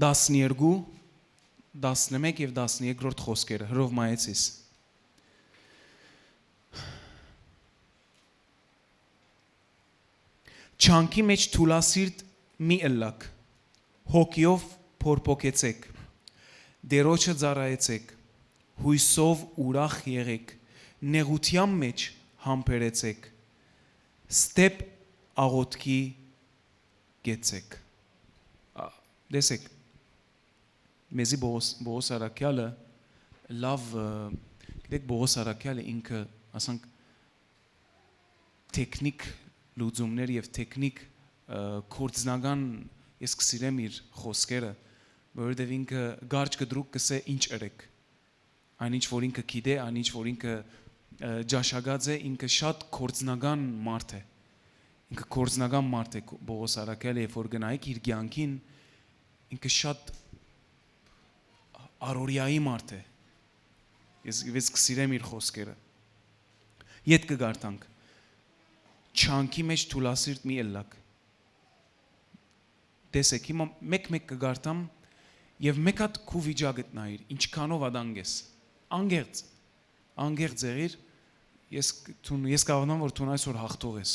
Տասներկու, տասնմէկ եւ տասներկրորդ խօսքերը, Հռովմայեցիս։ Չանքի մէջ թուլասիրտ մի ըլլաք, հոգիով փորփոքեցէք, Տերոջը ծառայեցէք, յոյսով ուրախ եղէք, նեղութեան մէջ համբերեցէք, ստեփ աղօթքի կեցեք։ Ա, տեսեք, մեզի Պողոս, Պողոս Առաքեալը լաւ, ը, գիտեք, Պողոս Առաքեալը ինքը, ասենք, թեքնիկ լուծումներ եւ թեքնիկ, ը, գործնական, ես կսիրեմ իր խօսքերը, որովհետեւ ինքը կարճ կտրուկ կ'ըսէ ինչ ըրեք։ Այն ինչ որ ինքը գիտէ, այն ինչ որ ինքը, ը, ճաշակած է, ինքը շատ գործնական մարդ է։ Ինքը գործնական մարդ է, Պողոս Առաքեալը, երբ որ գնայիք իր կեանքին, ինքը շատ առօրեայի մարդ է։ Ես, ես կսիրեմ իր խօսքերը։ Ետ կը կարդանք. «Չանքի մէջ թուլասիրտ մի ըլլաք»։ Տեսեք, հիմա մեկ-մեկ կը կարդամ եւ մեկ հատ քու վիճակդ նայիր, ինչքանով ատանկ ես։ Անկեղծ, անկեղծ եղիր, ես, դուն, ես կհաւատամ, որ դուն այսօր հաղթող ես։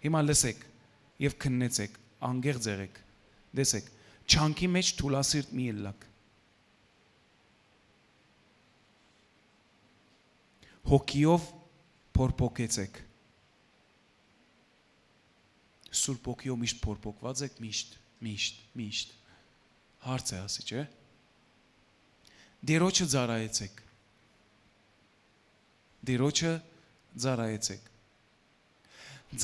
Հիմա լսեք եւ քննեցեք, անկեղծ եղեք։ Տեսեք, չանքի մէջ թուլասիրտ մի ըլլաք։ Հոգիով փորփոքեցեք։ Սուրբ Հոգիով միշտ փորփոքված եք, միշտ, միշտ, միշտ։ Հարց է ասի, չէ՞։ Տերոջը ծառայեցեք։ Տերոջը ծառայեցեք։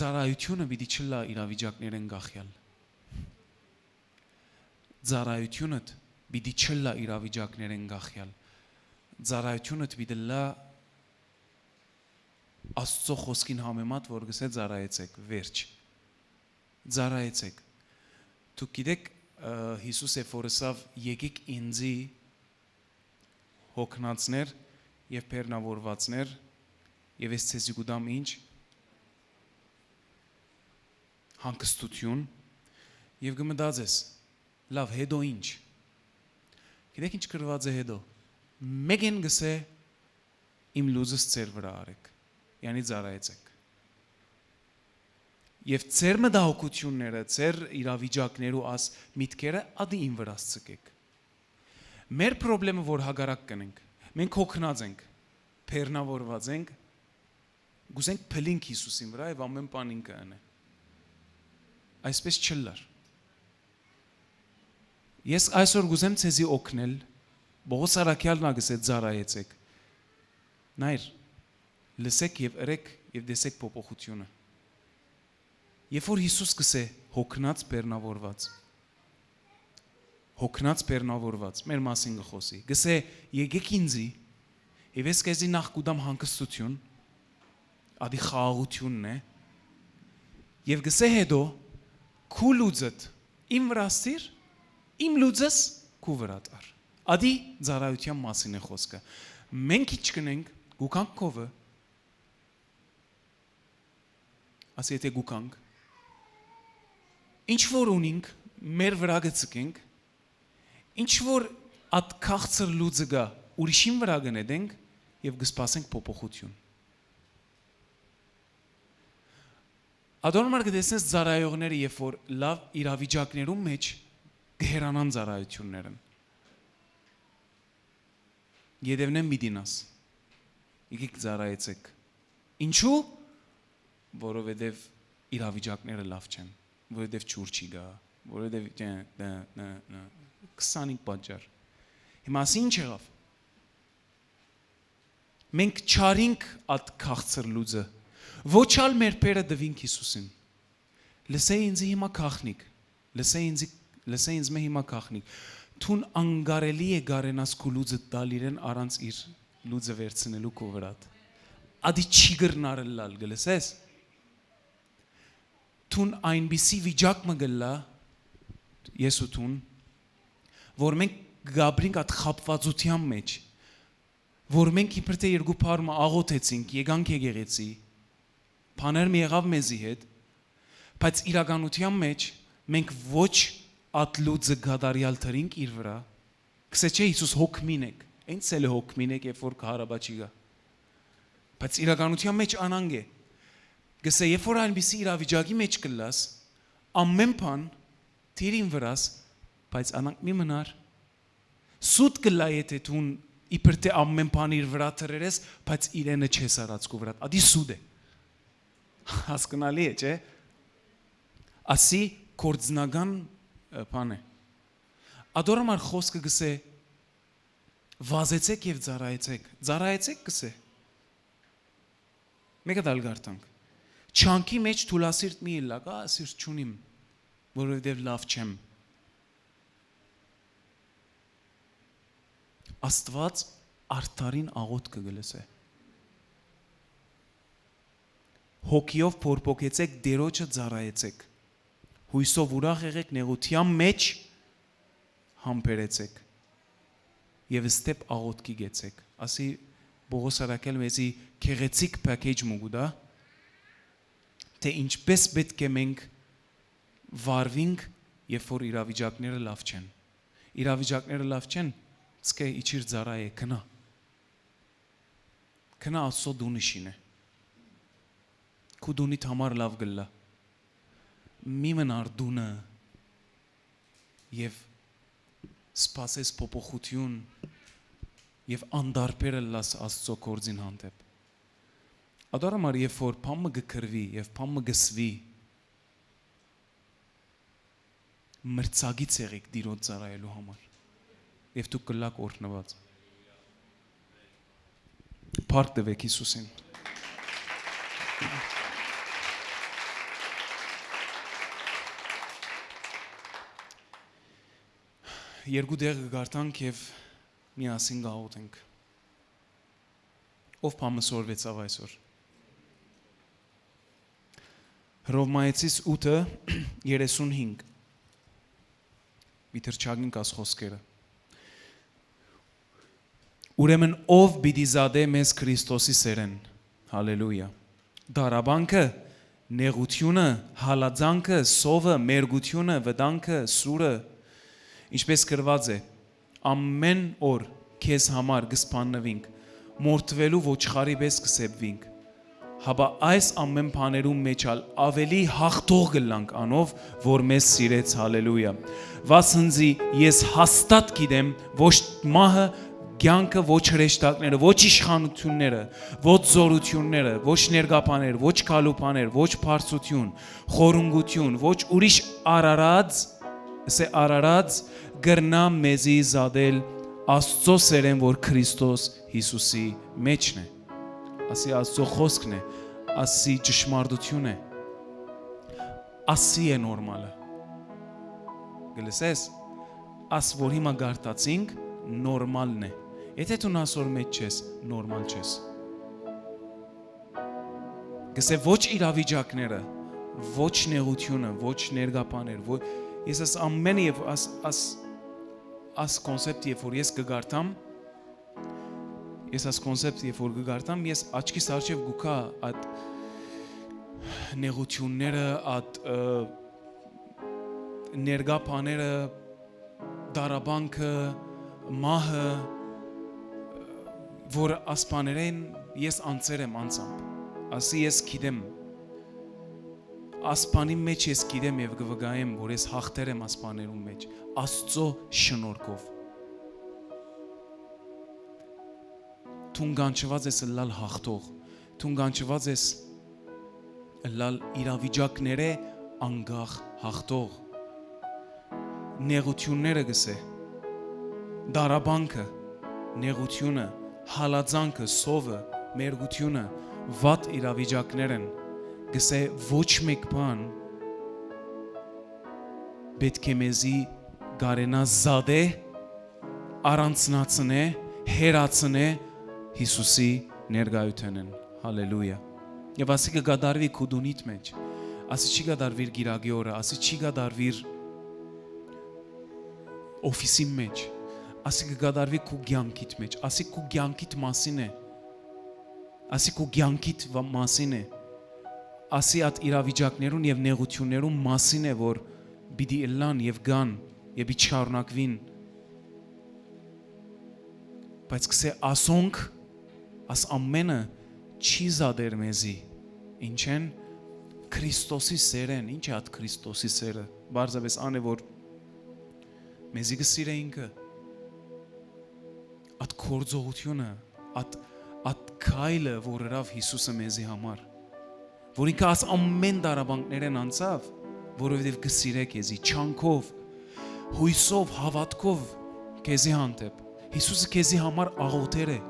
Ծառայութիւնը պիտի չըլլայ իրավիճակներէն կախեալ։ Ծառայութիւնդ պիտի չըլլայ իրավիճակներէն կախեալ։ Ծառայութիւնդ պիտի ըլլայ Աստծո խօսքին համեմատ, որ կ'ըսէ՝ «Ծառայեցեք», վերջ։ Ծառայեցեք։ Դուք գիտեք, ը, Յիսուս երբ որ ըսաւ, «Եկեք ինծի, հոգնածներ եւ բեռնաւորուածներ, եւ ես ձեզի կու տամ ինչ, հանգստութիւն», եւ կը մտածես, «Լաւ, հետո ինչ»։ Գիտեք ինչ գրուած է հետո։ Մեկեն կ'ըսէ, «Իմ լուծս ձեր վրայ առէք, յանի ծառայեցեք։ Եւ ձեր մտահոգութիւնները, ձեր իրավիճակներու աս միտքերը ատի իմ վրաս ձգէք»։ Մեր պրոբլեմը որ հակառակ կ'ընենք, մենք հոգնած ենք, բեռնաւորուած ենք, կ'ուզենք փլինք Յիսուսին վրայ եւ ամէն բան ինքը ընէ։ Այսպէս չըլլար։ Ես այսօր կ'ուզեմ ձեզի օգնել, Պողոս Առաքեալն ա կ'ըսէ՝ «Ծառայեցեք»։ Նայր, լսեք եւ ըրեք եւ տեսեք փոփոխութիւնը։ Երբ որ Յիսուս կ'ըսէ՝ «Հոգնած, բեռնաւորուած», հոգնած, բեռնաւորուած, մեր մասին կը խօսի, կ'ըսէ՝ «Եկեք ինծի, եւ ես քեզի նախ կու տամ հանգստութիւն», ատի խաղաղութիւնն է, եւ կ'ըսէ հետո, «Քու լուծդ իմ վրայ ստիր, իմ լուծս քու վրայ տար»։ Ատի ծառայութեան մասին է խօսքը։ Մենք ինչ կ'ընենք, կու գանք քովը, ասի, եթե կու գանք, ինչ որ ունինք, մեր վրայ կը ձգենք, ինչ որ ատ քաղցր լուծը կայ, ուրիշին վրայ կը նետենք եւ կը սպասենք փոփոխութիւն։ Ատոր համար կը տեսնես ծառայողները, երբ որ լաւ իրավիճակներուն մէջ կը հեռանան ծառայութիւններէն։ Ետևնեն պիտի նաս։ Եկեք ծառայեցեք։ Ինչու՞։ Որովհետև իրավիճակները լաւ չեն, որովհետև ջուր չի գա, որովհետև դե, դե, դե, դե, քսանհինգ պատճառ։ Հիմա ասի ինչ եղավ։ Մենք չարինք այդ քաղցր լուծը, ոչ ալ մեր բերը տվինք Հիսուսին։ Լսէ ինձ հիմա գաղտնիք, լսէ ինձ, լսէ ինձ մէ հիմա գաղտնիք։ Դուն անկարելի է կարենաս քու լուծը տալ իրեն առանց իր լուծը վերցնելու քու վրադ։ Ադի չի կրնար ըլլալ, կը լսես։ Դուն այնպիսի վիճակ մը կ'ըլլայ, ես ու դուն, որ մենք կ'ապրինք այդ խաբուածութեան մէջ, որ մենք իբր թէ երկու բառ մը աղօթեցինք, եկանք եկեղեցի, բաներ մը եղաւ մեզի հետ, բայց իրականութեան մէջ մենք ոչ այդ լուծը կատարեալ դրինք իր վրայ։ Կսե չէ, Յիսուս հոգ մին եք, ինձ էլ է հոգ մին եք, երբ որ կը հարաբաչի գայ։ Բայց իրականութեան մէջ անանկ է։ Կսե, երբ որ այնպիսի իրավիճակի մէջ կ'ըլլաս, ամեն բան դիրին վրաս, բայց անանկ մի մնար։ Սուտ կ'ըլլայ, եթե դուն իբր թէ ամեն բան իր վրայ դրեր ես, բայց իրենը չես արած քու վրադ։ Ադի սուտ է։ Հասկնալի է, չէ՞։ Ասի գործնական, ը, բան է։ Ադոր համար խօսքը կսե, վազեցեք եւ ծառայեցեք։ Ծառայեցեք կսե։ Մեկը դալ գարտանք։ Չանքի մեջ թուլասիրտ մի ըլլա, կա սիրտ չունիմ, որովհետեւ լաւ չեմ։ Աստուած արդարին աղոթքը կը լսէ։ Հոգիով փորփոքեցեք, Տերոջը ծառայեցեք։ Յոյսով ուրախ եղեք, նեղութեան մէջ համբերեցեք եւ ստեփ աղոթքի գեցեք։ Ասի Պողոս առաքել մեզի գեղեցիկ package մը կու տայ, թէ ինչպէս պէտք է մենք վարվինք, երբ որ իրավիճակները լաւ չեն։ Իրավիճակները լաւ չեն, ցկէ իջիր ծառայ է, գնա։ Գնա Աստծո տունը շինէ։ Քու տունիդ համար լաւ կ'ըլլայ։ Մի մնար տունը եւ սպասես փոփոխութիւն եւ անտարբեր ըլլաս Աստծո գործին հանդէպ։ Ադոր համար, երբ որ բան մը կը կռուի եւ բան մը կ'ըսուի, մրցակից եղեք Տիրոջ ծառայելու համար, եւ դուք կ'ըլլաք օրհնուած։ Փառք տուէք Յիսուսին։ Երկու տեղ կը կարդանք եւ միասին կ'աղօթենք։ Ով բան մը սորվեցաւ այսօր։ Հռովմայեցիս ութը երեսունհինգ։ Մի թռչակին կաս խօսքերը։ Ուրեմն ո՞վ պիտի զատէ մեզ Քրիստոսի սէրէն։ Հալելույա։ Դարաբանքը, նեղութիւնը, հալածանքը, սովը, մերկութիւնը, վտանգը, սուրը, ինչպէս գրուած է. «Ամեն օր քեզ համար կը սպաննուինք, մորթուելու ոչխարի պէս կը սեպուինք»։ Հապա այս ամեն բաներուն մէջ ալ աւելի յաղթող կ'ըլլանք անով, որ մեզ սիրեց։ Հալելույա։ Վասն զի ես հաստատ գիտեմ, ոչ մահը, կեանքը, ոչ հրեշտակները, ոչ իշխանութիւնները, ոչ զօրութիւնները, ոչ ներկաբաներ, ոչ գալուբաներ, ոչ բարձրութիւն, խորունկութիւն, ոչ ուրիշ արարած, սե արարած, կրնայ մեզի զատել Աստծո սէրէն, որ Քրիստոս Յիսուսի մէջն է։ Ասի Աստծո խօսքն է, ասի ճշմարտութիւն է, ասի է նորմալը։ Կը լսես, աս որ հիմա գարտացինք, նորմալն է։ Եթե դու ասոր մեջ չես, նորմալ չես։ Կսե ոչ իրավիճակները, ոչ նեղութիւնը, ոչ ներկաբաներ, ոչ, ես աս ամենը եւ աս, աս, աս կոնսեպտ, երբ որ ես կը գարտամ, ես աս կոնսեպտ, երբ որ կը գարտամ, ես աչքիս առջեւ կու գայ այդ նեղութիւնները, այդ, ը, ներկա բաները, դարաբանքը, մահը, որ ասպաներեն ես անցեր եմ անցամբ, ասի ես գիտեմ, ասպանի մեջ ես գիտեմ եւ կը վկայեմ, որ ես հաղթեր եմ ասպաներուն մեջ, Աստծո շնորհքով։ Դուն կանչված ես ըլլալ հաղթող, դուն կանչված ես ըլլալ իրավիճակներէ անկախ հաղթող։ Նեղութիւնները գսե, դարաբանքը, նեղութիւնը, հալածանքը, սովը, մերկութիւնը, վատ իրավիճակներ են, գսե ոչ մէկ բան պէտք է մեզի կարենայ զատել, առանձնացնել, հեռացնել Յիսուսի ներկայութենէն։ Հալելույա։ Եւ ասիկա կատարուի քու տունիդ մէջ, ասի չի կատարուիր կիրակի օրը, ասի չի կատարուիր օֆիսին մէջ, ասի կը կատարուի քու կեանքիդ մէջ, ասի քու կեանքիդ մասին է, ասի քու կեանքիդ վա-, մասին է, ասի այդ իրավիճակներուն եւ նեղութիւններուն մասին է, որ պիտի ըլլան եւ կան եւ պիտի շարունակուին, բայց կսե ասոնք, աս ամենը չի զատեր մեզի, ինչեն, Քրիստոսի սերեն։ Ինչ է այդ Քրիստոսի սերը? Պարզապէս ան է, որ մեզի կը սիրէ ինքը, այդ գործողութիւնը, այդ, այդ քայլը, որ ըրաւ Յիսուսը մեզի համար, որ ինքը աս ամեն տառապանքներէն անցաւ, որովհետեւ կը սիրէ քեզի, չանքով, յոյսով, հաւատքով քեզի հանդէպ։ Յիսուսը քեզի համար աղօթեր է։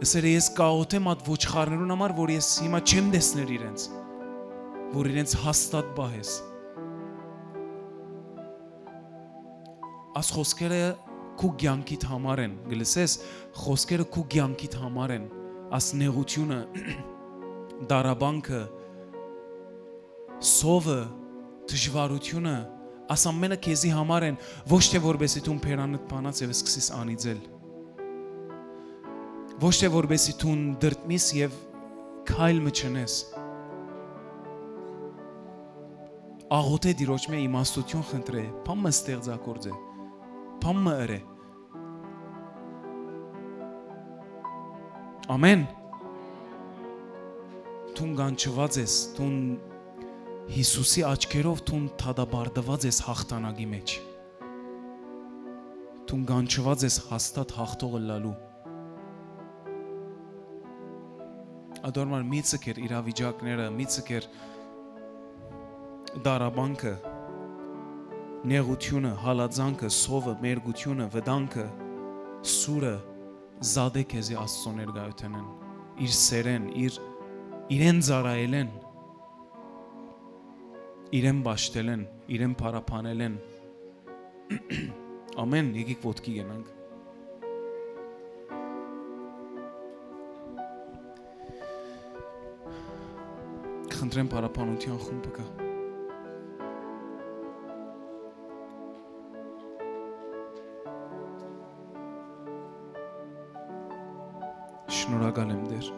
Ըսեր է. «Ես կաղօթեմ այդ ոչխարներուն համար, որ ես հիմա չեմ տեսներ իրենց, որ իրենց հաստատ պահես»։ Աս խոսքերը քու կեանքիդ համար են, կը լսես, խոսքերը քու կեանքիդ համար են, աս նեղութիւնը, տառապանքը, սովը, դժուարութիւնը, աս ամենը քեզի համար են, ոչ թէ որպեսզի դուն բերանդ բանաս եւ սկսես անիծել, ոչ թէ որպեսզի դուն դրդմիս եւ քայլ մը չնես։ Աղօթէ Տիրոջմէ, իմաստութիւն խնդրէ, բան մը ստեղծագործէ, բան մը ըրէ։ Ամեն։ Դուն կանչուած ես, դուն Յիսուսի աչքերով դուն դատապարտուած ես յաղթանակի մէջ։ Դուն կանչուած ես հաստատ յաղթող ըլլալու։ Ատորմար մի ձգեր իրավիճակները, մի ձգեր տառապանքը, նեղութիւնը, հալածանքը, սովը, մերկութիւնը, վտանգը, սուրը, զատէ քեզի Աստծո ներկայութենէն, իր սերեն, իր, իրեն ծառայելէն, իրեն պաշտելէն, իրեն փառաբանելէն։ Ամեն, եկեք ոտքի կենանք։ Խնդրեմ փառաբանության խումբը կա։ Շնորհակալ եմ, Տեր։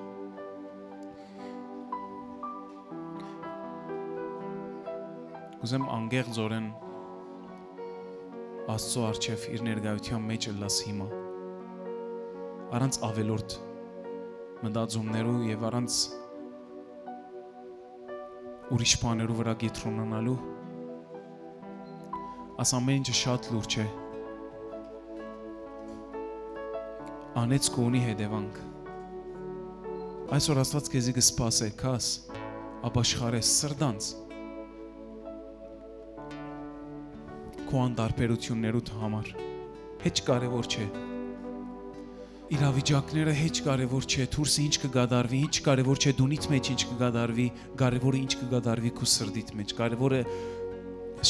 Կուզեմ անկեղծօրէն Աստծո առջեւ իր ներկայութեան մէջ ըլլաս հիմա, առանց աւելորդ մտածումներու եւ առանց ուրիշ բաներու վրայ կեդրոնանալու։ Աս ամեն ինչը շատ լուրջ է։ Անեծք ու ունի հետեւանք։ Այսօր Աստուած քեզի կը սպասէ, քաս, ապաշխարես, սրտանց քու անտարբերութիւններուդ համար։ Հեչ կարեւոր չէ։ Իրավիճակները հեչ կարեւոր չէ, դուրսը ինչ կը կատարուի, ինչ կարեւոր չէ, դունիդ մէջ ինչ կը կատարուի, կարեւորը ինչ կը կատարուի քու սրտիդ մէջ, կարեւորը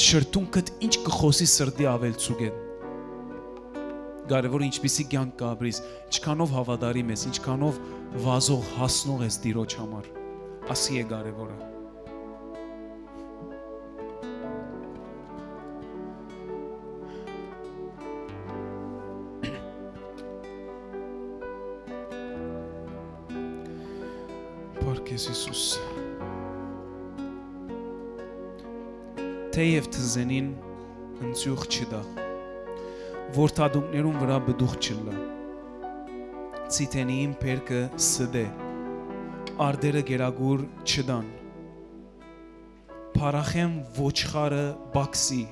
շրթունքդ ինչ կը խօսի սրտի աւելցուկէն, կարեւորը ինչպիսի կեանք կ'ապրիս, ինչքանով հաւատարիմ ես, ինչքանով վազող, հասնող ես Տիրոջ համար, ասի է կարեւորը։ Փառք ես, Յիսուս։ Թէեւ թզենին ընծիւղ չտայ, որ թադունքներուն վրայ պտուղ չըլլայ, ծիթենիին բերքը ստէ, արտերը կերակուր չտան, փառախէն ոչխարը պակսի,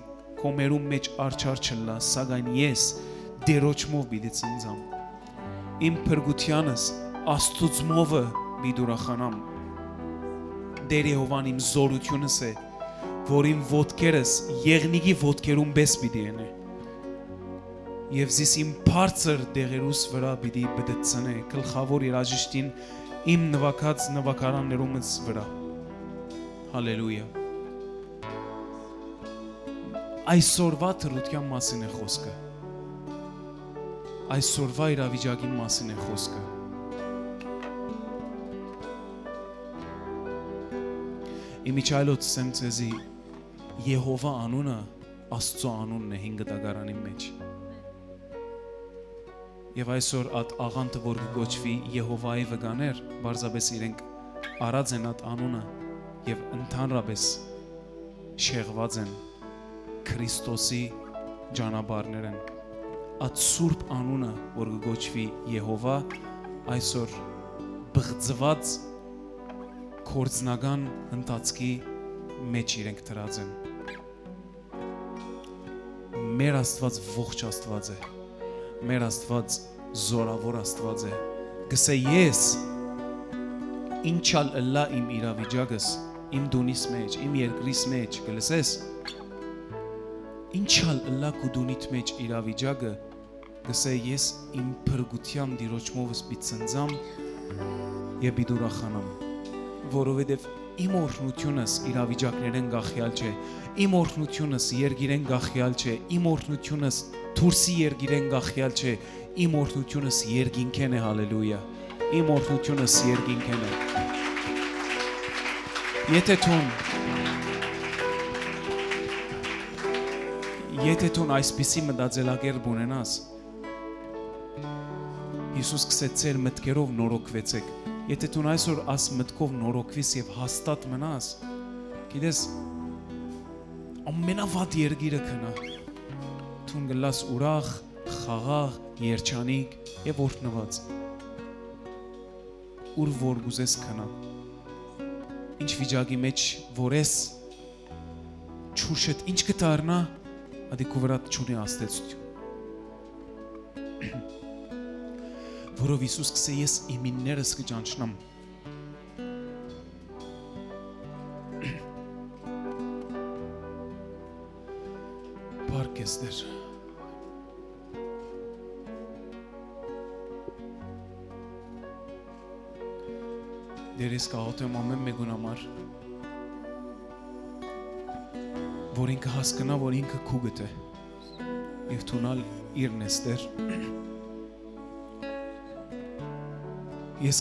կոմերուն մէջ արջար չըլլայ, սակայն ես Տիրոջմով պիտի ծնծամ։ Իմ փրկութեանս Աստուծմովը պիտի ուրախանամ։ Տեր Եհովան իմ զօրութիւնս է, որ իմ ոտքերս եղնիկի ոտքերուն պէս պիտի ընէ։ Եւ զիս իմ բարձր դեղերուս վրայ պիտի պտտցնէ, գլխաւոր երաժիշտին իմ նուագած նուագարաններումս վրայ։ Հալելույա։ այսօրվա դրութեան մասին է խօսքը։ Այսօրվա իրավիճակին մասին է խօսքը։ Ի միջայլոց, ասեմ ձեզի, Եհովա անունը Աստուծոյ անունն է հին կտակարանին մէջ։ Եւ այսօր այդ աղանդը, որ կը կոչուի Եհովայի վկաներ, պարզապէս իրենք առած են այդ անունը եւ ընդհանրապէս շեղուած են Քրիստոսի ճանապարհներէն։ Այդ սուրբ անունը, որ կը կոչուի Եհովա, այսօր բղծուած գործնական ընթացքի մէջ իրենք դրած են։ Մեր Աստուած ողջ Աստուած է։ Մեր Աստուած զօրաւոր Աստուած է։ Կսէ ես, ինչ ալ ըլլայ իմ իրավիճակս, իմ տունիս մէջ, իմ երկրիս մէջ, կը լսես, ինչ ալ ըլլայ քու տունիդ մէջ իրավիճակը, կսէ ես, իմ փրկութեան Տիրոջմովս պիտի ցնծամ եւ պիտի ուրախանամ, որովհետեւ իմ օրհնութիւնս իրավիճակներէն կախեալ չէ, իմ օրհնութիւնս երկիրէն կախեալ չէ, իմ օրհնութիւնս դուրսի երկիրէն կախեալ չէ, իմ օրհնութիւնս երկինքէն է, հալելույա, իմ օրհնութիւնս երկինքէն է։ Եթէ դուն, եթէ դուն այսպիսի մտածելակերպ ունենաս, Յիսուս կսէ. «Ձեր մտքերով նորոգուեցէք»։ Եթէ դուն այսօր աս մտքով նորոգուիս եւ հաստատ մնաս, գիտես, ամենավատ երկիրը գնայ, դուն կ'ըլլաս ուրախ, խաղաղ, երջանիկ եւ օրհնուած։ Ուր որ կ'ուզես գնա, ինչ վիճակի մէջ որ ես, չուշդ ինչ կը դառնայ, ատի քու վրադ չունի ազդեցութիւն։ Որով Յիսուս կսէ. «Ես իմիններս կը ճանչնամ»։ Փառք քեզ, Տէր։ Տէր, ես կաղօթեմ ամէն մէկուն համար, որ ինքը հասկնայ, որ ինքը քուկդ է եւ դուն ալ իրն ես, Տէր։ Ես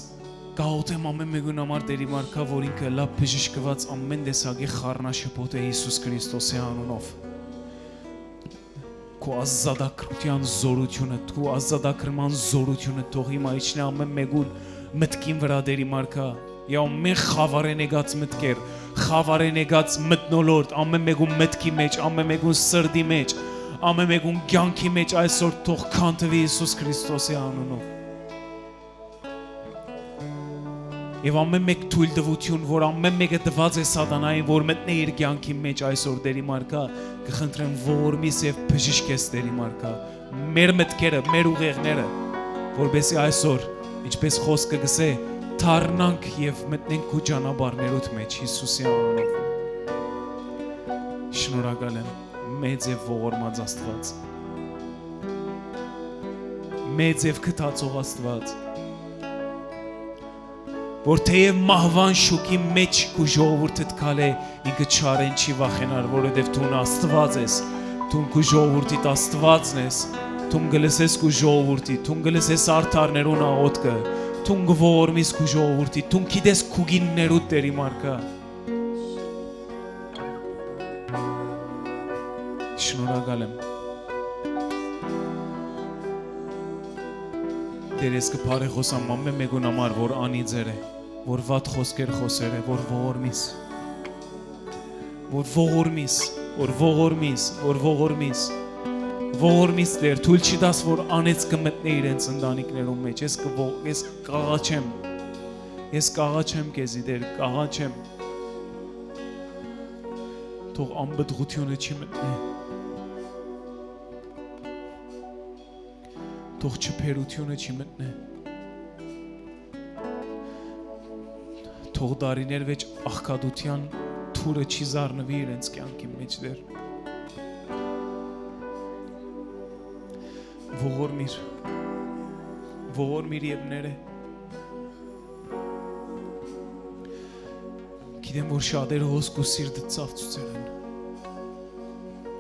կաղօթեմ ամէն մէկուն համար, Տէր, իմ արքայ, որ ինքը լաւ բժշկուած ամէն տեսակի խառնաշփոթ է Յիսուս Քրիստոսի անունով։ Քու ազատագրութեան զօրութիւնը, քու ազատագրման զօրութիւնը թող հիմա իջնէ ամէն մէկուն մտքին վրայ, Տէր, իմ արքայ, եւ ամէն խաւարէն եկած մտքեր, խաւարէն եկած մթնոլորտ, ամէն մէկուն մտքի մէջ, ամէն մէկուն սրտի մէջ, ամէն մէկուն կեանքի մէջ այսօր թող քանդուի Յիսուս Քրիստոսի անունով։ Եւ ամէն մէկ թոյլտուութիւն, որ ամէն մէկը տուած է սատանային, որ մտնէ իր կեանքին մէջ այսօր, Տէր, իմ արքայ, կը խնդրեմ, ողորմիս եւ բժշկես, Տէր, իմ արքայ, մեր մտքերը, մեր ուղեղները, որպեսզի այսօր, ինչպես խօսքը կ'ըսէ, դառնանք եւ մտնենք քու ճանապարհներուդ մէջ, Յիսուսի անունով։ Շնորհակալ եմ, մեծ եւ ողորմած Աստուած, մեծ եւ գթացող Աստուած, որ թէեւ մահուան շուքի մէջ քու ժողովուրդդ քալէ, ինքը չարէն չի վախենար, որովհետեւ դուն Աստուած ես, դուն քու ժողովուրդիդ Աստուածն ես, դուն կը լսես քու ժողովուրդի, դուն կը լսես արդարներուն աղօթքը, դուն կը ողորմիս քու ժողովուրդի, դուն գիտես քու կիններուդ, Տէր, իմ արքայ։ Շնորհակալ եմ։ Տէր, ես կը բարեխօսեմ ամէն մէկուն համար, որ անիծեր է, որ վատ խօսքեր խօսեր է, որ ողորմիս, որ ողորմիս, որ ողորմիս, որ ողորմիս, ողորմիս, Տէր, թոյլ չի տաս, որ անեծքը մտնէ իրենց ընտանիքներուն մէջ։ Ես կը ո-, ես կաղաչեմ, ես կաղաչեմ քեզի, Տէր, կաղաչեմ։ Թող անպտղութիւնը չի մտնէ։ Թող չփերութիւնը չի մտնէ։ Թող դարիներ վեճ աղքատութեան թուրը չի զառնուի իրենց կեանքին մէջ, Տէր։ Ողորմիր, ողորմիր եւ ներէ։ Գիտեմ, որ շատերը հոս քու սիրտը ցաւցուցեր են,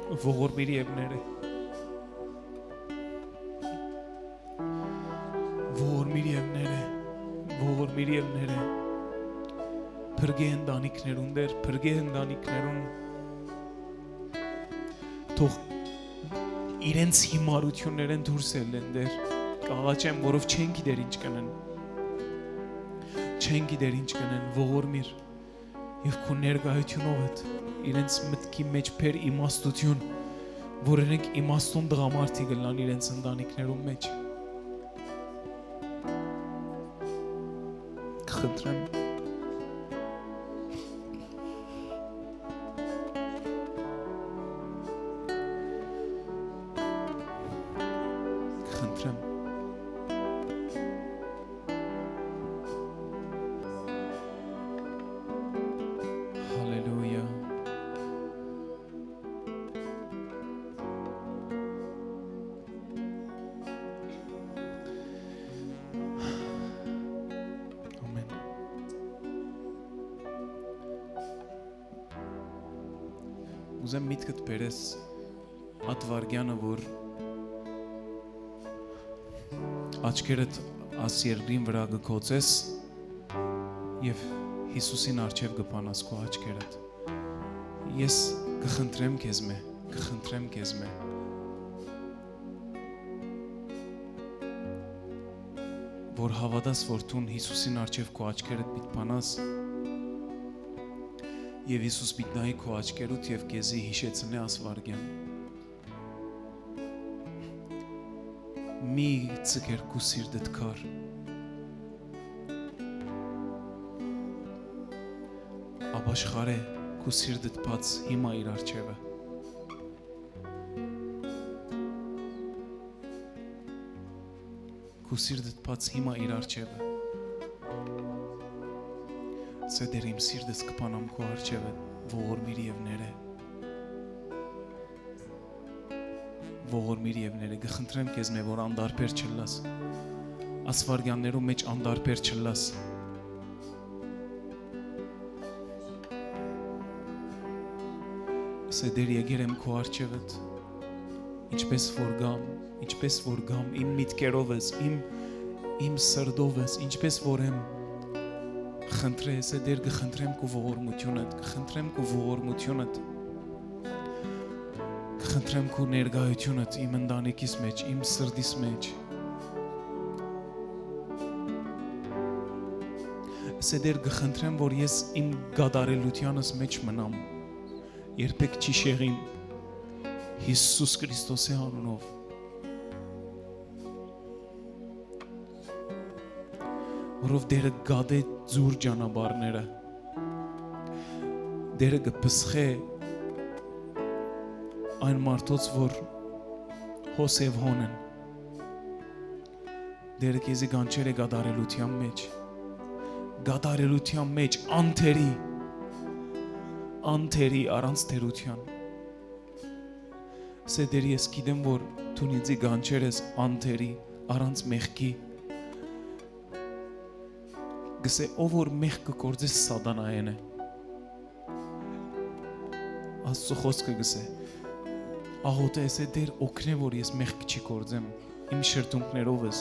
Ողորմիր եւները։ Ողորմիր եւները։ Ողորմիր եւները։ Փրկէ ընտանիքներուն, Տէր, փրկէ ընտանիքներուն։ Թող իրենց հիմարութիւններէն դուրս ելլեն, Տէր։ Կ'աղաչեմ, որով չեն գիտեր ինչ կ'ընեն։ Չեն գիտեր ինչ կ'ընեն, ողորմիր։ Եւ քու ներկայութիւնովդ իրենց մտքի մէջ բեր իմաստութիւն, որ իրենք իմաստուն տղամարդիկ ըլլան իրենց ընտանիքներուն մէջ։ Կխնդրեմ։ Կխնդրեմ։ Հալելույա։ Ամեն։ Ուզեմ միտքդ բերես այդ վայրկեանը, որ աչքերդ աս երկրին վրայ կը գոցես եւ Յիսուսին առջեւ կը բանաս քու աչքերդ։ Ես կխնդրեմ քեզմէ, կխնդրեմ քեզմէ, որ հաւատաս, որ դուն Յիսուսին առջեւ քու աչքերդ պիտի բանաս, եւ Յիսուս պիտի նայի քու աչքերուդ եւ քեզի յիշեցնէ աս վայրկեան։ Մի ձգեր քու սիրտդ քար։ Ապաշխարէ քու սիրտդ բաց հիմա իր առջեւը։ Քու սիրտդ բաց հիմա իր առջեւը։ Սա Տէր, իմ սիրտս կը բանամ քու առջեւը, ողորմիր եւները։ Ողորմիր եւները, կը խնդրեմ քեզմէ, որ անդարբեր չըլլաս։ Աս վայրկեաններու մէջ անդարբեր չըլլաս։ Սա Տէր, եկեր եմ քու առջեւդ, ինչպես որ կամ, ինչպես որ կամ, իմ միտքերովս, իմ, իմ սրտովս, ինչպես որ եմ, խնդրե, սա Տէր, կը խնդրեմ քու ողորմութիւնդ, կը խնդրեմ քու ողորմութիւնդ, կը խնդրեմ քու ներկայութիւնդ իմ ընտանիքիս մէջ, իմ սրտիս մէջ։ Սա Տէր, կը խնդրեմ, որ ես իմ կատարելութեանս մէջ մնամ, երբեք չի շեղիմ, Յիսուս Քրիստոսի անունով, որով Տէրը կատէ ձուր ճանապարհները, Տէրը կը պսխէ այն մարդոց, որ հոս եւ հոն են։ Տէրը քեզի կանչեր է կատարելութեան մէջ, կատարելութեան մէջ, անթերի, անթերի, առանց թերութեան։ Սա Տէր, ես գիտեմ, որ դուն ինձի կանչեր ես անթերի, առանց մեղքի։ Գսե, ով որ մեղք կը գործէ, սատանայէն է։ Աստծո խօսքը գսե, աղօթէ, սա Տէր, օգնէ, որ ես մեղք չի գործեմ իմ շրթունքներովս,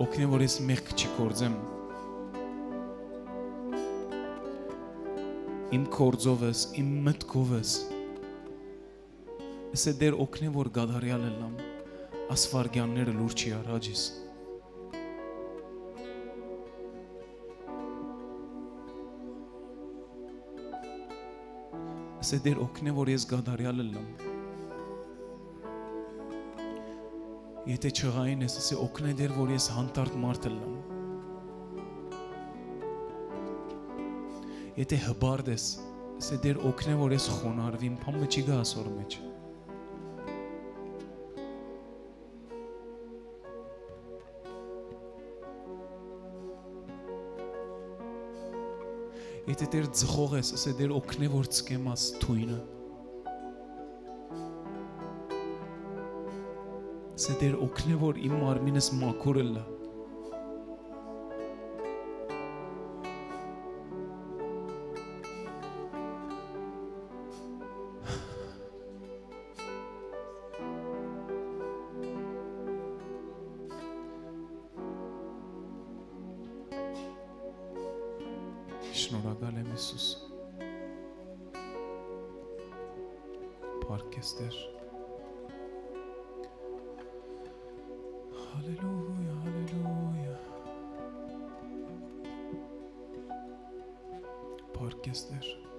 օգնէ, որ ես մեղք չի գործեմ իմ գործովս, իմ մտքովս։ Սա Տէր, օգնէ, որ կատարեալ ըլլամ աս վայրկեանները լուր չի առ հաճիս։ Սա Տէր, օգնէ, որ ես կատարեալ ըլլամ։ Եթէ ջղային ես, սա օգնէ, Տէր, որ ես հանդարտ մարդ ըլլամ։ Եթէ հպարտ ես, սա Տէր, օգնէ, որ ես խոնարհուիմ, բան մը չի գայ ասոր մէջ։ Եթէ Տէր, ձխող ես, սա Տէր, օգնէ, որ ձգեմ աս թոյնը։ Սա Տէր, օգնէ, որ իմ մարմինս մաքուր ըլլայ։ Շնորհակալ եմ, Յիսուս։ Փառք քեզ, Տէր։ Հալելույա, հալելույա։ Փառք քեզ, Տէր։